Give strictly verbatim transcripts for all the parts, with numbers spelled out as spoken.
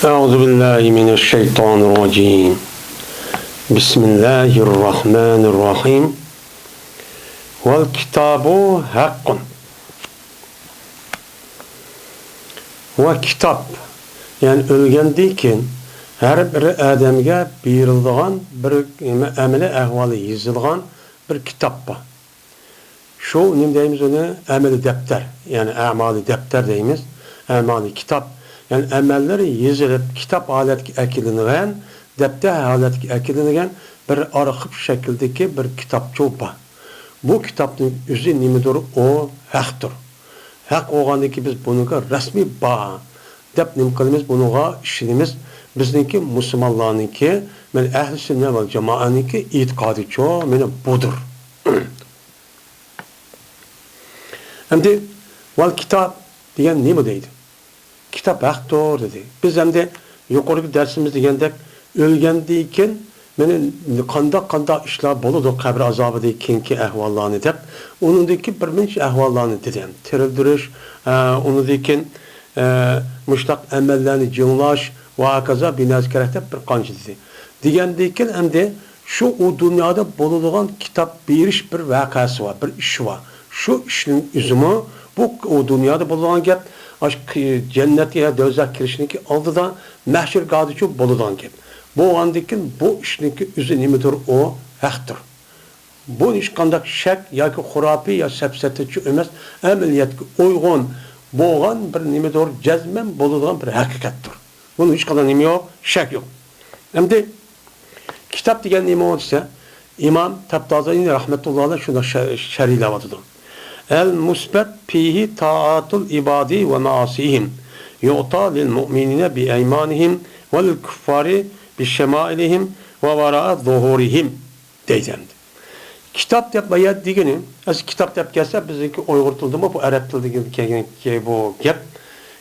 أعوذ بالله من الشيطان الرجيم. بسم الله الرحمن الرحيم. والكتاب حق. ۋە كىتاب، يەنى ئۆلگەندىن كېيىن ھەر بىر ئادەمگە بېرىلىدىغان بىر ئەمەلىي ئەھۋالى يېزىلغان بىر كىتاب بار. شۇ نېمە دەيمىز ئۇنى؟ ئەمەلىي دەپتەر، يەنى ئەمالىي دەپتەر دەيمىز، ئەمالىي كىتاب، يەنى ئەمەللىرى يېزىلىپ، كىتاب ھالەتكە ئەكېلىنگەن، دەپتەر ھالەتكە ئەكېلىنگەن بىر ئارخىپ شەكلىدىكى بىر كىتابچۇ بار. بۇ كىتابنىڭ ئۆزى نېمىدۇر؟ ئۇ ھەقتۇر. ھەق بولغاندىن كېيىن بىز بۇنىڭغا رەسمىي بار دەپ نېمە قىلىمىز؟ بۇنىڭغا ئىشىنىمىز. بىزنىڭكى مۇسۇلمانلارنىڭكى، مەن ئەھلى سۈننە ۋەل جامائەنىڭكى ئېتىقادىچۇ مانا بۇدۇر. ئەمدى، ۋەل كىتاب دېگەن نېمە دەيدۇ؟ كىتاب ھەقتۇر دېدى. بىز ئەمدى يۇقىرىقى دەرسىمىزدە دېگەندەك، ئۆلگەندىن كېيىن مانا قانداق، قانداق ئىشلار بولىدۇ، قەبرە ئازابىدىن كېيىنكى ئەھۋاللارنى دەپ، ئۇنىڭدىكى بىر نەچچە ئەھۋاللارنى دېدى. تىرىلدۈرۈش، ئە، ئۇنىڭدىن كېيىن، ئە، مۇشۇنداق ئەمەللەرنى جىڭلاش ۋە ھاكازا بىناسى كېرەك دەپ بىر قانچە دېدى. دېگەندىن كېيىن ئەمدى شۇ ئۇ دۇنيادا بولىدىغان كىتاب بېرىش بىر ۋەقەسى بار، بىر ئىشى بار. شۇ ئىشنىڭ ئۆزىمۇ بۇ ئۇ دۇنيادا بولىدىغان گەپ، ئاشۇ قى-، جەننەتكە يا دوزاخقا كىرىشنىڭكى ئالدىدا مەھشەرگاھدىچۇ بولىدىغان گەپ. بولغاندىن كېيىن بۇ ئىشنىڭكى ئۆزى نېمىدۇر؟ ئۇ ھەقتۇر. بۇ ھېچقانداق شەك ياكى خۇراپىي يا سەپسەتىچۇ ئەمەس، ئەمەلىيەتكە ئۇيغۇن بولغان بىر نېمىدۇر؟ جەزمەن بولىدىغان بىر ھەقىقەتتۇر. بۇنىڭ ھېچقانداق نېمە يوق؟ شەك يوق. ئەمدى كىتاب دېگەن نېمە دېسە، ئىمام تەبتازىنى رەھمەتۇللاھى ئەلەيھ شۇنداق شە-، شەرھلەۋاتىدۇ. المثبت فيه طاعات العباد ومعاصيهم، يعطى للمؤمنين بأيمانهم وللكفار بشمائلهم ووراء ظهورهم دەيدۇ ئەمدى. كىتاب دەپ بايا دېگىنى، ئەسلى كىتاب دەپ كەلسە، بىزنىڭكى ئۇيغۇر تىلىدىمۇ بۇ ئەرەب تىلىدىن كەلگەن بۇ گەپ.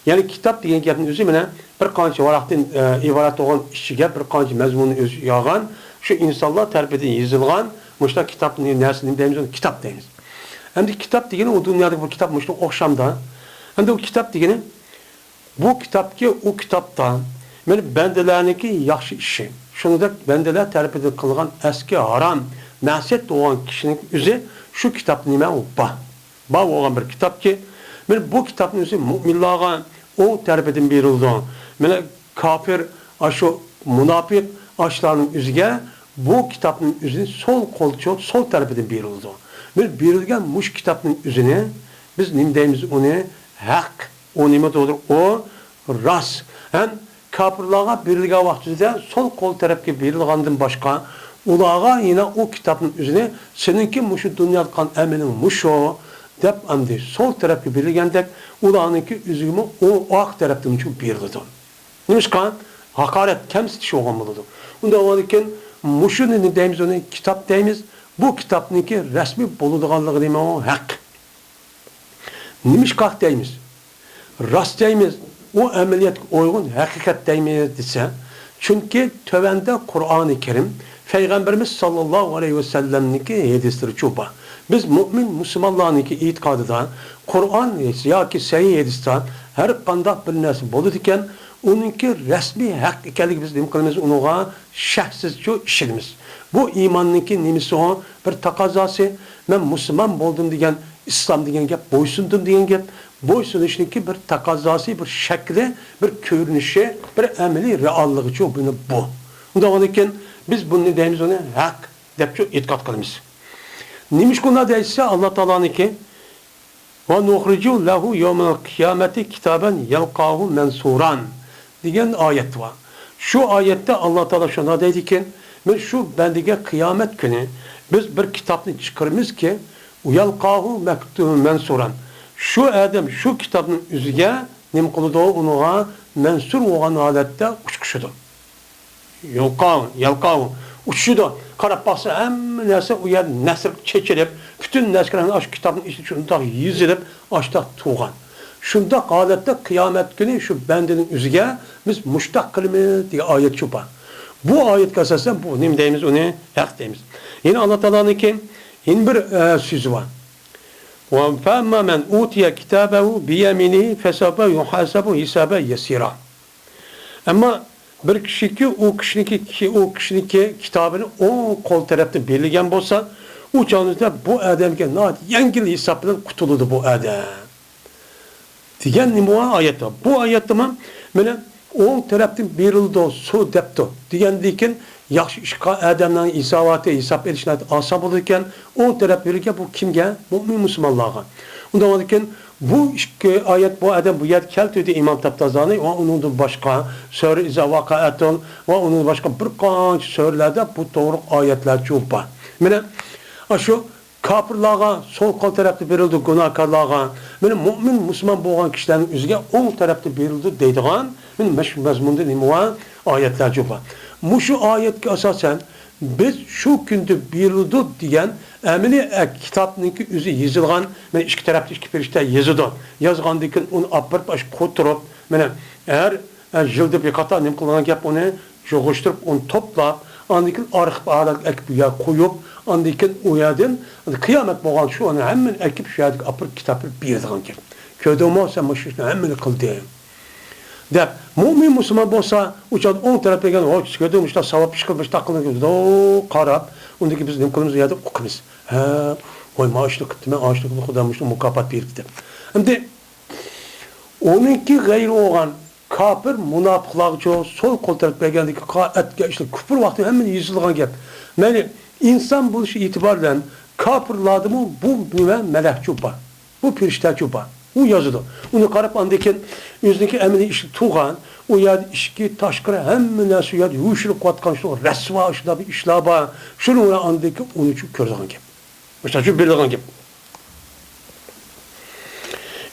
يەنى كىتاب دېگەن گەپنىڭ ئۆزى مانا بىر قانچە ۋاراقتىن، ئە، ئىبارەت بولغان ئىچىگە بىر قانچە مەزمۇننى ئۆز ئىچىگە ئالغان، شۇ ئىنسانلار تەرىپىدىن يېزىلغان مۇشۇنداق كىتابنى، نەرسىنى نېمە دەيمىز، ئۇنى كىتاب دەيمىز. ئەمدى كىتاب دېگىنى ئۇ دۇنيادىكى بۇ كىتاب مۇشۇنىڭغا ئوخشامدا. ئەمدى ئۇ كىتاب دېگىنى بۇ كىتابكى، ئۇ كىتابتا مانا بەندىلەرنىڭكى ياخشى ئىشى، شۇنىڭدەك بەندىلەر تەرىپىدىن قىلغان ئەسكى ھارام، مەسىيەت بولغان كىشىنىڭ ئۆزى شۇ كىتابتا نېمە بار؟ بار بولغان بىر كىتابكى، مانا بۇ كىتابنىڭ ئۆزى مۇئمىنلارغا ئوڭ تەرىپىدىن بېرىلىدۇ. مانا كاپىر، ئاشۇ مۇناپىق، ئاشۇلارنىڭ ئۆزىگە بۇ كىتابنىڭ ئۆزىنى سول قولچۇ، سول تەرىپىدىن بېرىلىدۇ. مانا بېرىلگەن مۇشۇ كىتابنىڭ ئۆزىنى بىز نېمە دەيمىز ئۇنى؟ ھەق. ئۇ نېمە دەيدۇ؟ ئۇ راست. ھەم كاپىرلارغا بېرىلگەن ۋاقتىدا سول قول تەرەپكە بېرىلغاندىن باشقا، ئۇلارغا يەنە ئۇ كىتابنىڭ ئۆزىنى، سېنىڭكى مۇشۇ دۇنيادا قىلغان ئەمىلىڭ مۇشۇ، دەپ ئەمدى سول تەرەپكە بېرىلگەندەك، ئۇلارنىڭكى ئۆزىگىمۇ ئۇ ئاق تەرەپتىن شۇ بېرىلىدۇ. نېمىشقا؟ ھاقارەت، كەمسىتىش بولغان بولىدۇ. ئۇنداق بولغاندىكىن، مۇشۇنى نېمە دەيمىز، ئۇنى كىتاب دەيمىز. بۇ كىتابنىڭكى رەسمىي بولىدىغانلىقى نېمە؟ ئۇ ھەق. نېمىشقا ھەق دەيمىز؟ راست دەيمىز، ئۇ ئەمەلىيەتكە ئۇيغۇن ھەقىقەت دەيمىز دېسە، چۈنكى تۆۋەندە قۇرئانى كەرىم، پەيغەمبىرىمىز ساللاللاھۇ ئەلەيھى ۋەسەللەمنىڭكى ھەدىسلىرىچۇ بار. بىز مۇئمىن مۇسۇلمانلارنىڭكى ئېتىقادىدا قۇرئان ياكى سەھىھ ھەدىستە ھەر قانداق بىر نەرسە بولىدىكەن، ئۇنىڭكى رەسمىي ھەق ئىكەنلىكى بىز نېمە قىلىمىز؟ ئۇنىڭغا شەكسىزچۇ ئىشىنىمىز. بۇ ئىماننىڭكى نېمىسى ئۇ؟ بىر تەقەززاسى. مەن مۇسۇلمان بولدۇم دېگەن، ئىسلام دېگەن گەپ، بويسۇندۇم دېگەن گەپ. بويسۇنۇشنىڭكى بىر تەقەززاسى، بىر شەكلى، بىر كۆرۈنۈشى، بىر ئەمەلىي رېئاللىقىچۇ بۇنى بۇ. ئۇنداق بولغاندىكىن بىز بۇنى دەيمىز، ئۇنى ھەق دەپچۇ ئېتىقاد قىلىمىز. نېمىشقا ئۇنداق دەيسە، ئاللا تائالانىڭكى «ونخرج له يوم القيامة كتابا يلقاه منشورا» دېگەن ئايەت بار. شۇ ئايەتتە ئاللا تائالا شۇنداق دەيدىكەن، مەن شۇ بەندىگە قىيامەت كۈنى بىز بىر كىتابنى چىقىرىمىزكى، «يلقاه مكتو-، منشورا». شۇ ئادەم شۇ كىتابنىڭ ئۆزىگە نېمە قىلىدۇ؟ ئۇنىڭغا مەنسۇر بولغان ھالەتتە ئۇچقۇشىدۇ. يۇلقاۋ، يەلقاۋ، ئۇچۇشىدۇ. قاراپ باقسا، ھەممە نەرسە ئۇ يەردە نەسر چېچىلىپ، پۈتۈن نەسرلەرنى ئاشۇ كىتابنىڭ ئىچىدە شۇنداق يېزىلىپ، ئاشۇنداق تۇرغان. شۇنداق ھالەتتە قىيامەت كۈنى شۇ بەندىنىڭ ئۆزىگە بىز مۇشتاق قىلىمىز دېگەن ئايەت شۇ بار. بۇ ئايەتكە ئاساسەن بۇ نېمە دەيمىز؟ ئۇنى ھەق دەيمىز. يەنە ئاللا تائالانىڭكى يەنە بىر، ئە، سۆزى بار. «فأما من أوتي كتابه بيمينه فسوف يحاسب حسابا يسيرا». ئەمما بىر كىشىكى ئۇ كىشىنىڭكى، ئۇ كىشىنىڭكى كىتابىنى ئوڭ قول تەرەپتىن بېرىلگەن بولسا، ئۇ چاغدا بۇ ئادەمگە ناھايىتى يەڭگىل ھېساب بىلەن قۇتۇلىدۇ بۇ ئادەم. دېگەن نېمە بار ئايەتتە؟ بۇ ئايەتتىمۇ مانا ئوڭ تەرەپتىن بېرىلىدۇ، سۇ دەپتۇ دېگەندىن كېيىن، ياخشى ئىشقا ئادەمنىڭ ھېساباتى، ھېساب ئېلىش ناھايىتى ئاسان بولىدىكەن. ئوڭ تەرەپ بېرىلگەن بۇ كىمگە؟ مۆمىن مۇسۇلمانلارغا. ئۇنداق بولغاندىكىن، بۇ ئىككى ئايەت، بۇ ئادەم بۇ يەردە كەلتۈردى ئىمام تاپتازانى ۋە ئۇنىڭدىن باشقا سۈرە ئىزا ۋاقەئەتۇن ۋە ئۇنىڭدىن باشقا بىر قانچە سۈرىلەردە بۇ توغرۇلۇق ئايەتلەر جۇپ بار. مانا ئاشۇ كاپىرلارغا سول قول تەرەپتە بېرىلىدۇ، گۇناھكارلارغا. مانا مۆمىن مۇسۇلمان بولغان كىشىلەرنىڭ ئۆزىگە ئوڭ تەرەپتە بېرىلىدۇ دەيدىغان، مانا مەش-، مەزمۇندا نېمە بار؟ ئايەتلەر جۇپ بار. مۇشۇ ئايەتكە ئاساسەن، بىز شۇ كۈندە بېرىلىدۇ دېگەن ئەمەلىي، ئە، كىتابنىڭكى ئۆزى يېزىلغان، مانا ئىككى تەرەپتە ئىككى پەرىشتە يېزىدۇ. يازغاندىن كېيىن ئۇنى ئاپىرىپ، ئاشۇ قوتۇرۇپ، مانا ھەر، ئە، يىلدا بىر قاتار نېمە قىلغان گەپ ئۇنى يىغىشتۇرۇپ، ئۇنى توپلاپ، ئاندىن كېيىن ئارخىپ ئالەت ئەكىپ بۇ يەرگە قويۇپ، ئاندىن كېيىن ئۇ يەردىن قىيامەت بولغان شۇ ئۇنى ھەممىنى ئەكىپ شۇ يەردىكى ئاپىرىپ كىتاب بېرىپ بېرىدىغان گەپ. كۆردۈڭمۇ، سەن مۇشۇ ئىشنى ھەممىنى قىلدىڭ. دەپ، مۆمىن مۇسۇلمان بولسا، ئۇ چاغدا ئوڭ تەرەپ بەرگەن، ھوي، كۆردۈڭ، مۇشۇنداق ساۋاب ئىش قىل، مۇشۇنداق قىل، دەپ قاراپ، ئۇندىن كېيىن بىز نېمە قىلىمىز؟ ئۇ يەردە ئوقۇيمىز. ھە، ۋاي، مانا ئىشنى قىپتىمەن، ئاشۇنى قىلدىم، خۇدا مۇشۇنى مۇكاپات بېرىپتۇ دەپ. ئەمدى ئۇنىڭكى غەيرى بولغان كاپىر مۇناپىقلارغىچۇ سول قول تەرەپ بەرگەندىكى قا-، ئەتكەن ئىشلار، كۇپۇر ۋاقتى ھەممىنى يېزىلغان گەپ. مەيلى، ئىنسان بولۇشى ئېتىبارى بىلەن كاپىرلاردىمۇ بۇ نېمە مەلەكچۇ بار. بۇ پەرىشتەچۇ بار. ئۇ يازىدۇ. ئۇنى قاراپ، ئاندىن كېيىن ئۆزىنىڭكى ئەمەلىي ئىشى تۇغان، ئۇ يەردە ئىچكى، تاشقىرى ھەممە نەرسە، ئۇ يەردە يوشۇرۇپ قويۇۋاتقان شۇ رەسۋا، شۇنداق بىر ئىشلار بار. شۇنى ئاندىن كېيىن ئۇنى چۈ كۆرىدىغان گەپ. مۇشۇنىڭ ئۈچۈن بىلىدىغان گەپ.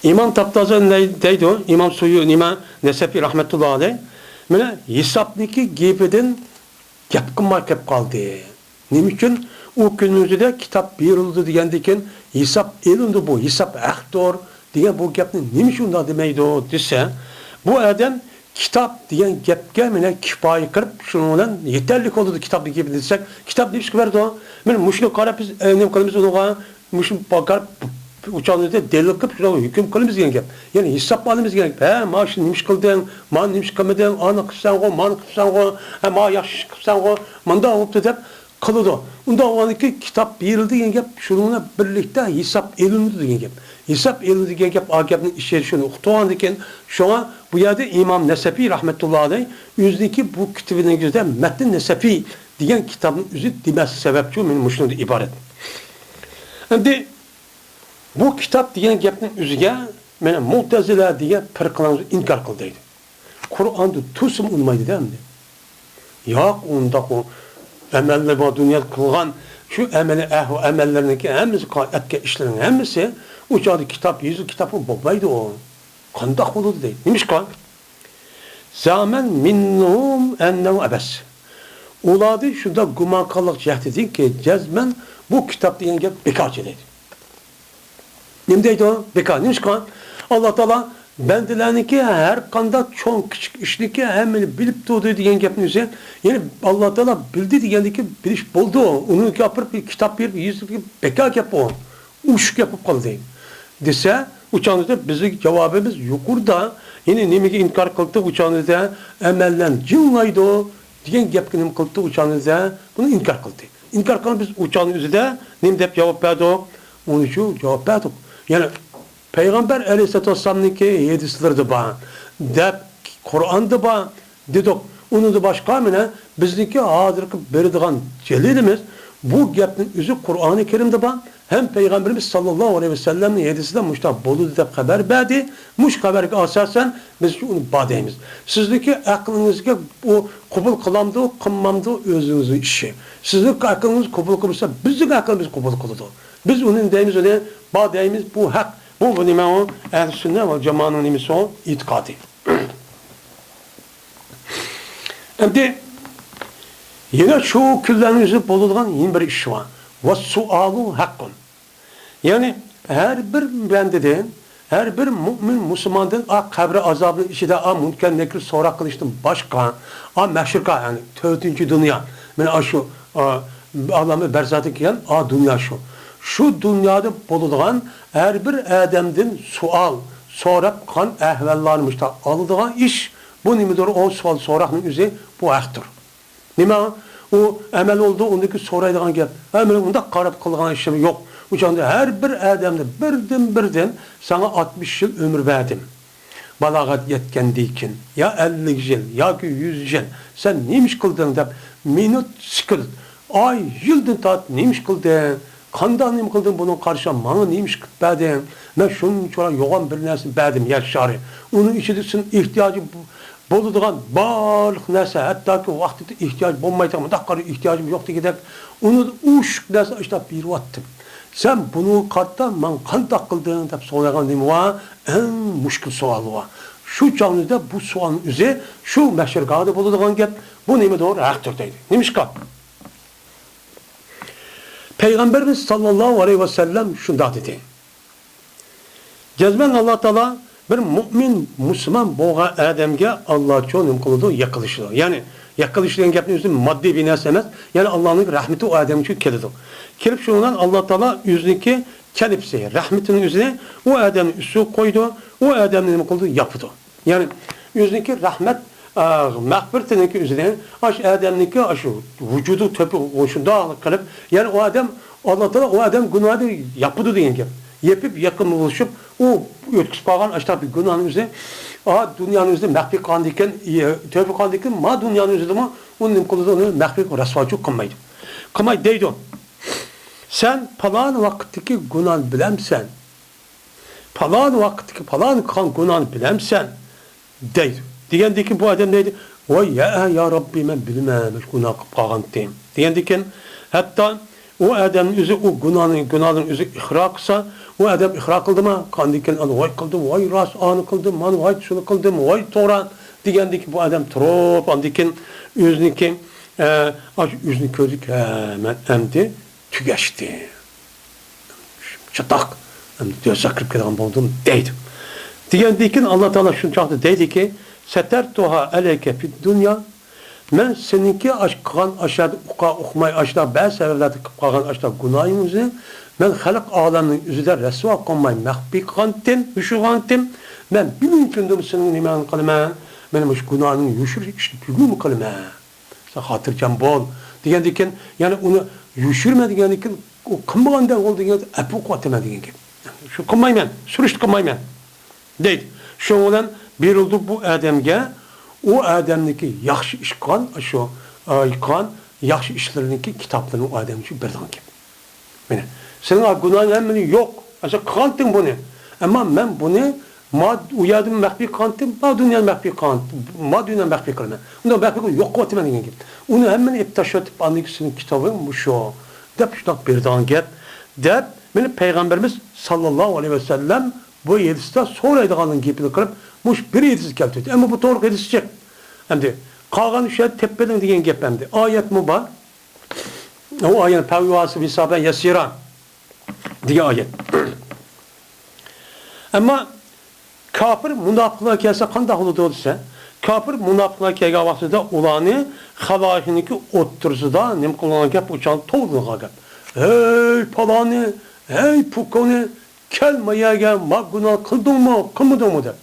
ئىمام تاپتازا نەي-، دەيدۇ، ئىمام سۇيۇ-، نېمە، نەسەپى رەھمەتۇللا ئەلەي، مانا ھېسابنىڭكى گېپىدىن گەپ قىلماي كەپ قالدى. نېمە ئۈچۈن؟ ئۇ كۈننىڭ ئۆزىدە كىتاب بېرىلىدۇ دېگەندىن كېيىن، ھېساب ئېلىندى بۇ، ھېساب ھەقتۇر دېگەن بۇ گەپنى نېمە ئۈچۈن ئۇنداق دېمەيدۇ دېسە، بۇ ئادەم كىتاب دېگەن گەپكە مانا كۇپايە قىلىپ، شۇنىڭ بىلەن يېتەرلىك بولىدۇ كىتابنىڭ گېپى دېسەك، كىتاب نېمە ئىشقا بەردى؟ مانا مۇشۇنى قاراپ بىز، ئە، نېمە قىلىمىز ئۇنىڭغا؟ مۇشۇ پاكار ئۇچانلىرىدا دەلىل قىلىپ، شۇلارغا ھۆكۈم قىلىمىز دېگەن گەپ. يەنى ھېساب ئالىمىز دېگەن گەپ. ھە، مانا شۇ نېمە ئىش قىلدىڭ، مانا نېمە ئىش قىلمىدىڭ، ئانى قىپسەنغۇ، مانى قىپسەنغۇ، ھە، مانا ياخشى ئىش قىپسەنغۇ، مانداق بوپتۇ دەپ قىلىدۇ. ئۇنداق بولغاندىن كېيىن كىتاب بېرىلدى دېگەن گەپ، شۇنىڭ بىلەن بىرلىكتە ھېساب ئېلىنىدۇ دېگەن گەپ. ھېساب ئېلىنىدۇ دېگەن گەپ، ئا گەپنىڭ ئىچىدە شۇنى ئۇقتۇرغاندىن كېيىن، شۇڭا بۇ يەردە ئىمام نەسەپى رەھمەتۇللا ئەلەي ئۆزىنىڭكى بۇ كىتابىنىڭ ئۆزىدە مەتن نەسەپى دېگەن كىتابنىڭ ئۆزى دېمەسلىك سەۋەبچۇ، مانا مۇشۇنىڭدىن ئىبارەت. ئەمدى بۇ كىتاب دېگەن گەپنىڭ ئۆزىگە مانا مۇئتەزىلە دېگەن پىرقىلەرنى ئىنكار قىل دەيدۇ. قۇرئاندا تۇرسىمۇ ئۇنىمايدۇ-دە ئەمدى. ياق، ئۇنداق ئۇ ئەمەللەر بار دۇنيادا قىلغان شۇ ئەمەلى ئەھۋا-، ئەمەللىرىنىڭكى ھەممىسى، ئەتكەن ئىشلىرىنىڭ ھەممىسى ئۇ چاغدا كىتاب يېزىلىپ، كىتاب بولمايدۇ ئۇ. قانداق بولىدۇ دەيدۇ. نېمىشقا؟ زەئەمە مىنھۇم ئەننەھۇ ئەبەس. ئۇلاردىن شۇنداق گۇمان قىلغانلىق جەھەتتىنكى، جەزمەن بۇ كىتاب دېگەن گەپ بىكارچى دەيدۇ. نېمە دەيدۇ؟ بىكار. نېمىشقا؟ ئاللا تائالا بەندىلەرنىڭكى ھەر قانداق چوڭ كىچىك ئىشنىڭكى ھەممىنى بىلىپ تۇردى دېگەن گەپنى ئۆزى، يەنى ئاللا تائالا بىلدى دېگەندىكى بىلىش بولدى. ئۇنىڭكى ئاپىرىپ كىتاب بېرىپ يېزىلغان بىكار گەپ ئۇ. ئۇششۇق گەپ بولۇپ قالدى. دېسە، ئۇ چاغدا بىزنىڭ جاۋابىمىز يۇقىرىدا، يەنى نېمىگە ئىنكار قىلدى ئۇ چاغدا؟ ئەمەللەرنى جىڭلايدۇ دېگەن گەپكە نېمە قىلدى ئۇ چاغدا؟ بۇنى ئىنكار قىلدى. ئىنكار قىلغان بىز ئۇ چاغنىڭ ئۆزىدە نېمە دەپ جاۋاب بەردۇق؟ ئۇنى شۇ جاۋاب بەردۇق. يەنى پەيغەمبەر ئەلەيھىسسالاتۇ ۋەسسالامنىڭكى ھەدىسلىرىدە بار، دەپ قۇرئاندا بار دېدۇق. ئۇنىڭدىن باشقا مانا بىزنىڭكى ھازىرقى بېرىدىغان دەلىلىمىز، بۇ گەپنىڭ ئۆزى قۇرئانى كەرىمدە بار، ھەم پەيغەمبىرىمىز ساللاللاھۇ ئەلەيھى ۋەسەللەمنىڭ ھەدىسىدە مۇشۇنداق بولىدۇ دەپ خەۋەر بەردى. مۇشۇ خەۋەرگە ئاساسەن بىز ئۇنى بار دەيمىز. سىزنىڭكى ئەقلىڭىزگە ئۇ قوبۇل قىلامدۇ، قىلمامدۇ، ئۆزىڭىزنىڭ ئىشى. سىزنىڭ ئەقلىڭىز قوبۇل قىلمىسا، بىزنىڭ ئەقلىمىز قوبۇل قىلىدۇ. بىز ئۇنى دەيمىز، ئۇنى بار دەيمىز، بۇ ھەق. بۇ، بۇ نېمە ئۇ؟ ئەھلى سۈننە ۋەل جامائەنىڭ نېمىسى ئۇ؟ ئېتىقادى. ئەمدى يەنە شۇ كۈنلەرنىڭ ئۆزىدە بولىدىغان يەنە بىر ئىش بار. ۋەسسۇئالۇ ھەققۇن. يەنى ھەر بىر بەندىدىن، ھەر بىر مۆمىن مۇسۇلماندىن ئا قەبرە ئازابىنىڭ ئىچىدە ئا مۇنكەر نەكىر سوراق قىلىشتىن باشقا، ئا مەھشۇرگاھ، يەنى تۆتىنچى دۇنيا، مانا ئاشۇ، ئا، ئالامى بەرزەختىن كېيىن ئا دۇنيا شۇ. شۇ دۇنيادا بولىدىغان ھەر بىر ئادەمدىن سوئال سوراپ قىلغان ئەھۋاللارنى مۇشۇنداق ئالىدىغان ئىش، بۇ نېمىدۇر؟ ئۇ سوئال سوراقنىڭ ئۆزى بۇ ھەقتۇر. نېمە؟ ئۇ ئەمەل بولىدۇ، ئۇندىن كېيىن سورايدىغان گەپ. ھە، مېنىڭ ئۇنداق قاراپ قىلغان ئىشىم يوق. ئۇ چاغدا ھەر بىر ئادەمدە بىردىن-بىردىن ساڭا ئاتمىش يىل ئۆمۈر بەردىم. بالاغەت يەتكەندىن كېيىن، يا ئەللىك يىل، ياكى يۈز يىل، سەن نېمە ئىش قىلدىڭ دەپ، مىنۇت، سېكۇنت، ئاي، يىلدىن تارتىپ نېمە ئىش قىلدىڭ؟ قانداق نېمە قىلدىڭ؟ بۇنىڭغا قارىشا ماڭا نېمە ئىش قىلىپ بەردىڭ؟ مەن شۇنچىۋالا يوغان بىر نەرسىنى بەردىم يەر شارى. ئۇنىڭ ئىچىدە سېنىڭ ئېھتىياجىڭ بولىدىغان بارلىق نەرسە، ھەتتاكى ۋاقتىدا ئېھتىياج بولمايدىغان، مۇنداق قارا ئېھتىياجىم يوق دېگۈدەك، ئۇنى ئوشۇق نەرسە ئىشلەپ بېرىۋاتتىم. سەن بۇنىڭغا قارىتا ماڭا قانداق قىلدىڭ دەپ سورايدىغان نېمە بار؟ ئەڭ مۈشكۈل سوئال بار. شۇ چاغدا بۇ سوئالنىڭ ئۆزى شۇ مەھشەرگاھىدا بولىدىغان گەپ. بۇ نېمىدۇر؟ ھەقتۇر دەيدۇ. نېمىشقا؟ پەيغەمبىرىمىز ساللاللاھۇ ئەلەيھى ۋەسەللەم شۇنداق دېدى. جەزمەن ئاللا تائالا بىر مۇئمىن، مۇسۇلمان بولغان ئادەمگە ئاللا چۇ نېمە قىلىدۇ؟ يېقىنلىشىدۇ. يەنى يېقىنلىشىش دېگەن گەپنىڭ ئۆزى ماددىي بىر نەرسە ئەمەس. يەنى ئاللانىڭ رەھمىتى ئۇ ئادەم ئۈچۈن كېلىدۇ. كېلىپ شۇنىڭ بىلەن ئاللا تائالا ئۆزىنىڭكى كەلپىسى، رەھمىتىنىڭ ئۆزىنى ئۇ ئادەمنىڭ ئۈستىگە قويىدۇ، ئۇ ئادەمنى نېمە قىلىدۇ؟ ياپىدۇ. يەنى ئۆزىنىڭكى رەھمەت، ئا، مەغپىرىتىنىڭكى ئۆزىنى ئاشۇ ئادەمنىڭكى ئاشۇ ۋۇجۇدى تۆپى شۇنداق قىلىپ، يەنى ئۇ ئادەم، ئاللا تائالا ئۇ ئادەم گۇناھىنى ياپىدۇ دېگەن گەپ. يېپىپ، يېقىن بولۇشۇپ، ئۇ ئۆتكۈزۈپ قالغان ئاشۇنداق بىر گۇناھنىڭ ئۆزى، ئا، دۇنيانىڭ ئۆزىدە مەخپىي قىلغاندىكىن، تۆپە قىلغاندىكىن، ما دۇنيانىڭ ئۆزىدىمۇ ئۇنى نېمە قىلىدۇ؟ ئۇنى مەخپىي رەسۋاچۇ قىلمايدۇ. قىلماي دەيدۇ. سەن پالان ۋاقىتتىكى گۇناھنى بىلەمسەن؟ پالان ۋاقىتتىكى پالان قىلغان گۇناھنى بىلەمسەن؟ دەيدۇ. دېگەندىكىن بۇ ئادەم دەيدۇ، ۋاي يا، يا رەببى، مەن بىلمەن، مەن شۇ گۇناھ قىلىپ قالغانتىم. دېگەندىكىن ھەتتا ئۇ ئادەمنىڭ ئۆزى ئۇ گۇناھنى، گۇناھنىڭ ئۆزى ئىقرار قىلسا، ئۇ ئادەم ئىقرار قىلدىما؟ ئاندىن كېيىن ئانا ۋاي قىلدىم، ۋاي راست ئانى قىلدىم، مانا ۋاي شۇنى قىلدىم، ۋاي توغرا دېگەندىكىن بۇ ئادەم تۇرۇپ، ئاندىن كېيىن ئۆزىنىڭكى، ئە، ئاشۇ ئۆزىنى كۆردى، ھە، مەن ئەمدى تۈگەشتى. چاتاق. ئەمدى دوزاخقا كىرىپ كېتىدىغان بولدۇم دەيدۇ. دېگەندىن كېيىن ئاللا تائالا شۇنچاقتا دەيدىكى، سەتەرتۇھا ئەلەيكە فىددۇنيا، مەن سېنىڭكى ئاش قىلغان ئاشلاردا ئۇقا ئۇقماي ئاشلار بەزى سەۋەبلەردىن قىلىپ قالغان ئاشلار گۇناھىڭىزنى مەن خەلق ئالەمنىڭ ئۆزىدە رەسۋا قىلماي مەخپىي قىلغانتىم، يوشۇرغانتىم. مەن بۈگۈنكى كۈندىمۇ سېنىڭ نېمەڭنى قىلىمەن؟ مېنىڭ مۇشۇ گۇناھىمنى يوشۇرۇش ئىشىنى بۈگۈنمۇ قىلىمەن. سەن خاتىرجەم بول دېگەندىن كېيىن، يەنى ئۇنى يوشۇرما دېگەندىن كېيىن، ئۇ قىلمىغاندەك بول دېگەن، ئەپۇ قىلىۋاتىمەن دېگەن گەپ. شۇ قىلمايمەن، سۈرۈشتە قىلمايمەن دەيدۇ. شۇنىڭ بىلەن بېرىلىدۇ بۇ ئادەمگە، ئۇ ئادەمنىڭكى ياخشى ئىش قىلغان، شۇ، ئە، قىلغان ياخشى ئىشلىرىنىڭكى كىتابلىرىنى ئۇ ئادەم ئۈچۈن بېرىدىغان گەپ. مانا، سېنىڭ گۇناھىڭ ھەممىنى يوق. ئاشۇ قىلغانتىڭ بۇنى. ئەمما مەن بۇنى ما ئۇ يەردىمۇ مەخپىي قىلغانتىم، ما دۇنيادا مەخپىي قىلغانتىم، ما دۇنيادا مەخپىي قىلىمەن. ئۇنى مەخپىي قىلىپ يوق قىلىۋاتىمەن دېگەن گەپ. ئۇنى ھەممىنى ئېلىپ تاشلىۋېتىپ، ئاندىن كېيىن سېنىڭ كىتابىڭ مۇشۇ دەپ شۇنداق بېرىدىغان گەپ. دەپ، مانا پەيغەمبىرىمىز ساللاللاھۇ ئەلەيھى ۋەسەللەم بۇ ھەدىستە سورايدىغاننىڭ گېپىنى قىلىپ، مۇشۇ بىر ھەدىس كەلتۈردى. ئەمما بۇ توغرا ھەدىس چىق. ئەمدى قالغان ئۈچ ھەدىس تېپىپ بېرىڭ دېگەن گەپ ئەمدى. ئايەتمۇ بار. ئۇ ئايەت، فَيُحَاسَبُ حِسَابًا يَسِيرًا دېگەن ئايەت. ئەمما كاپىر، مۇناپىقلار كەلسە قانداق بولىدۇ دېسە، كاپىر، مۇناپىقلار كەلگەن ۋاقتىدا ئۇلارنى خالايىقنىڭكى ئوتتۇرىسىدا نېمە قىلغان گەپ، ئۇ چاغدا توۋلىغان گەپ. ھەي پالانى، ھەي پۇكونى، كەل ما يەرگە، ما گۇناھ قىلدىڭمۇ، قىلمىدىڭمۇ دەپ.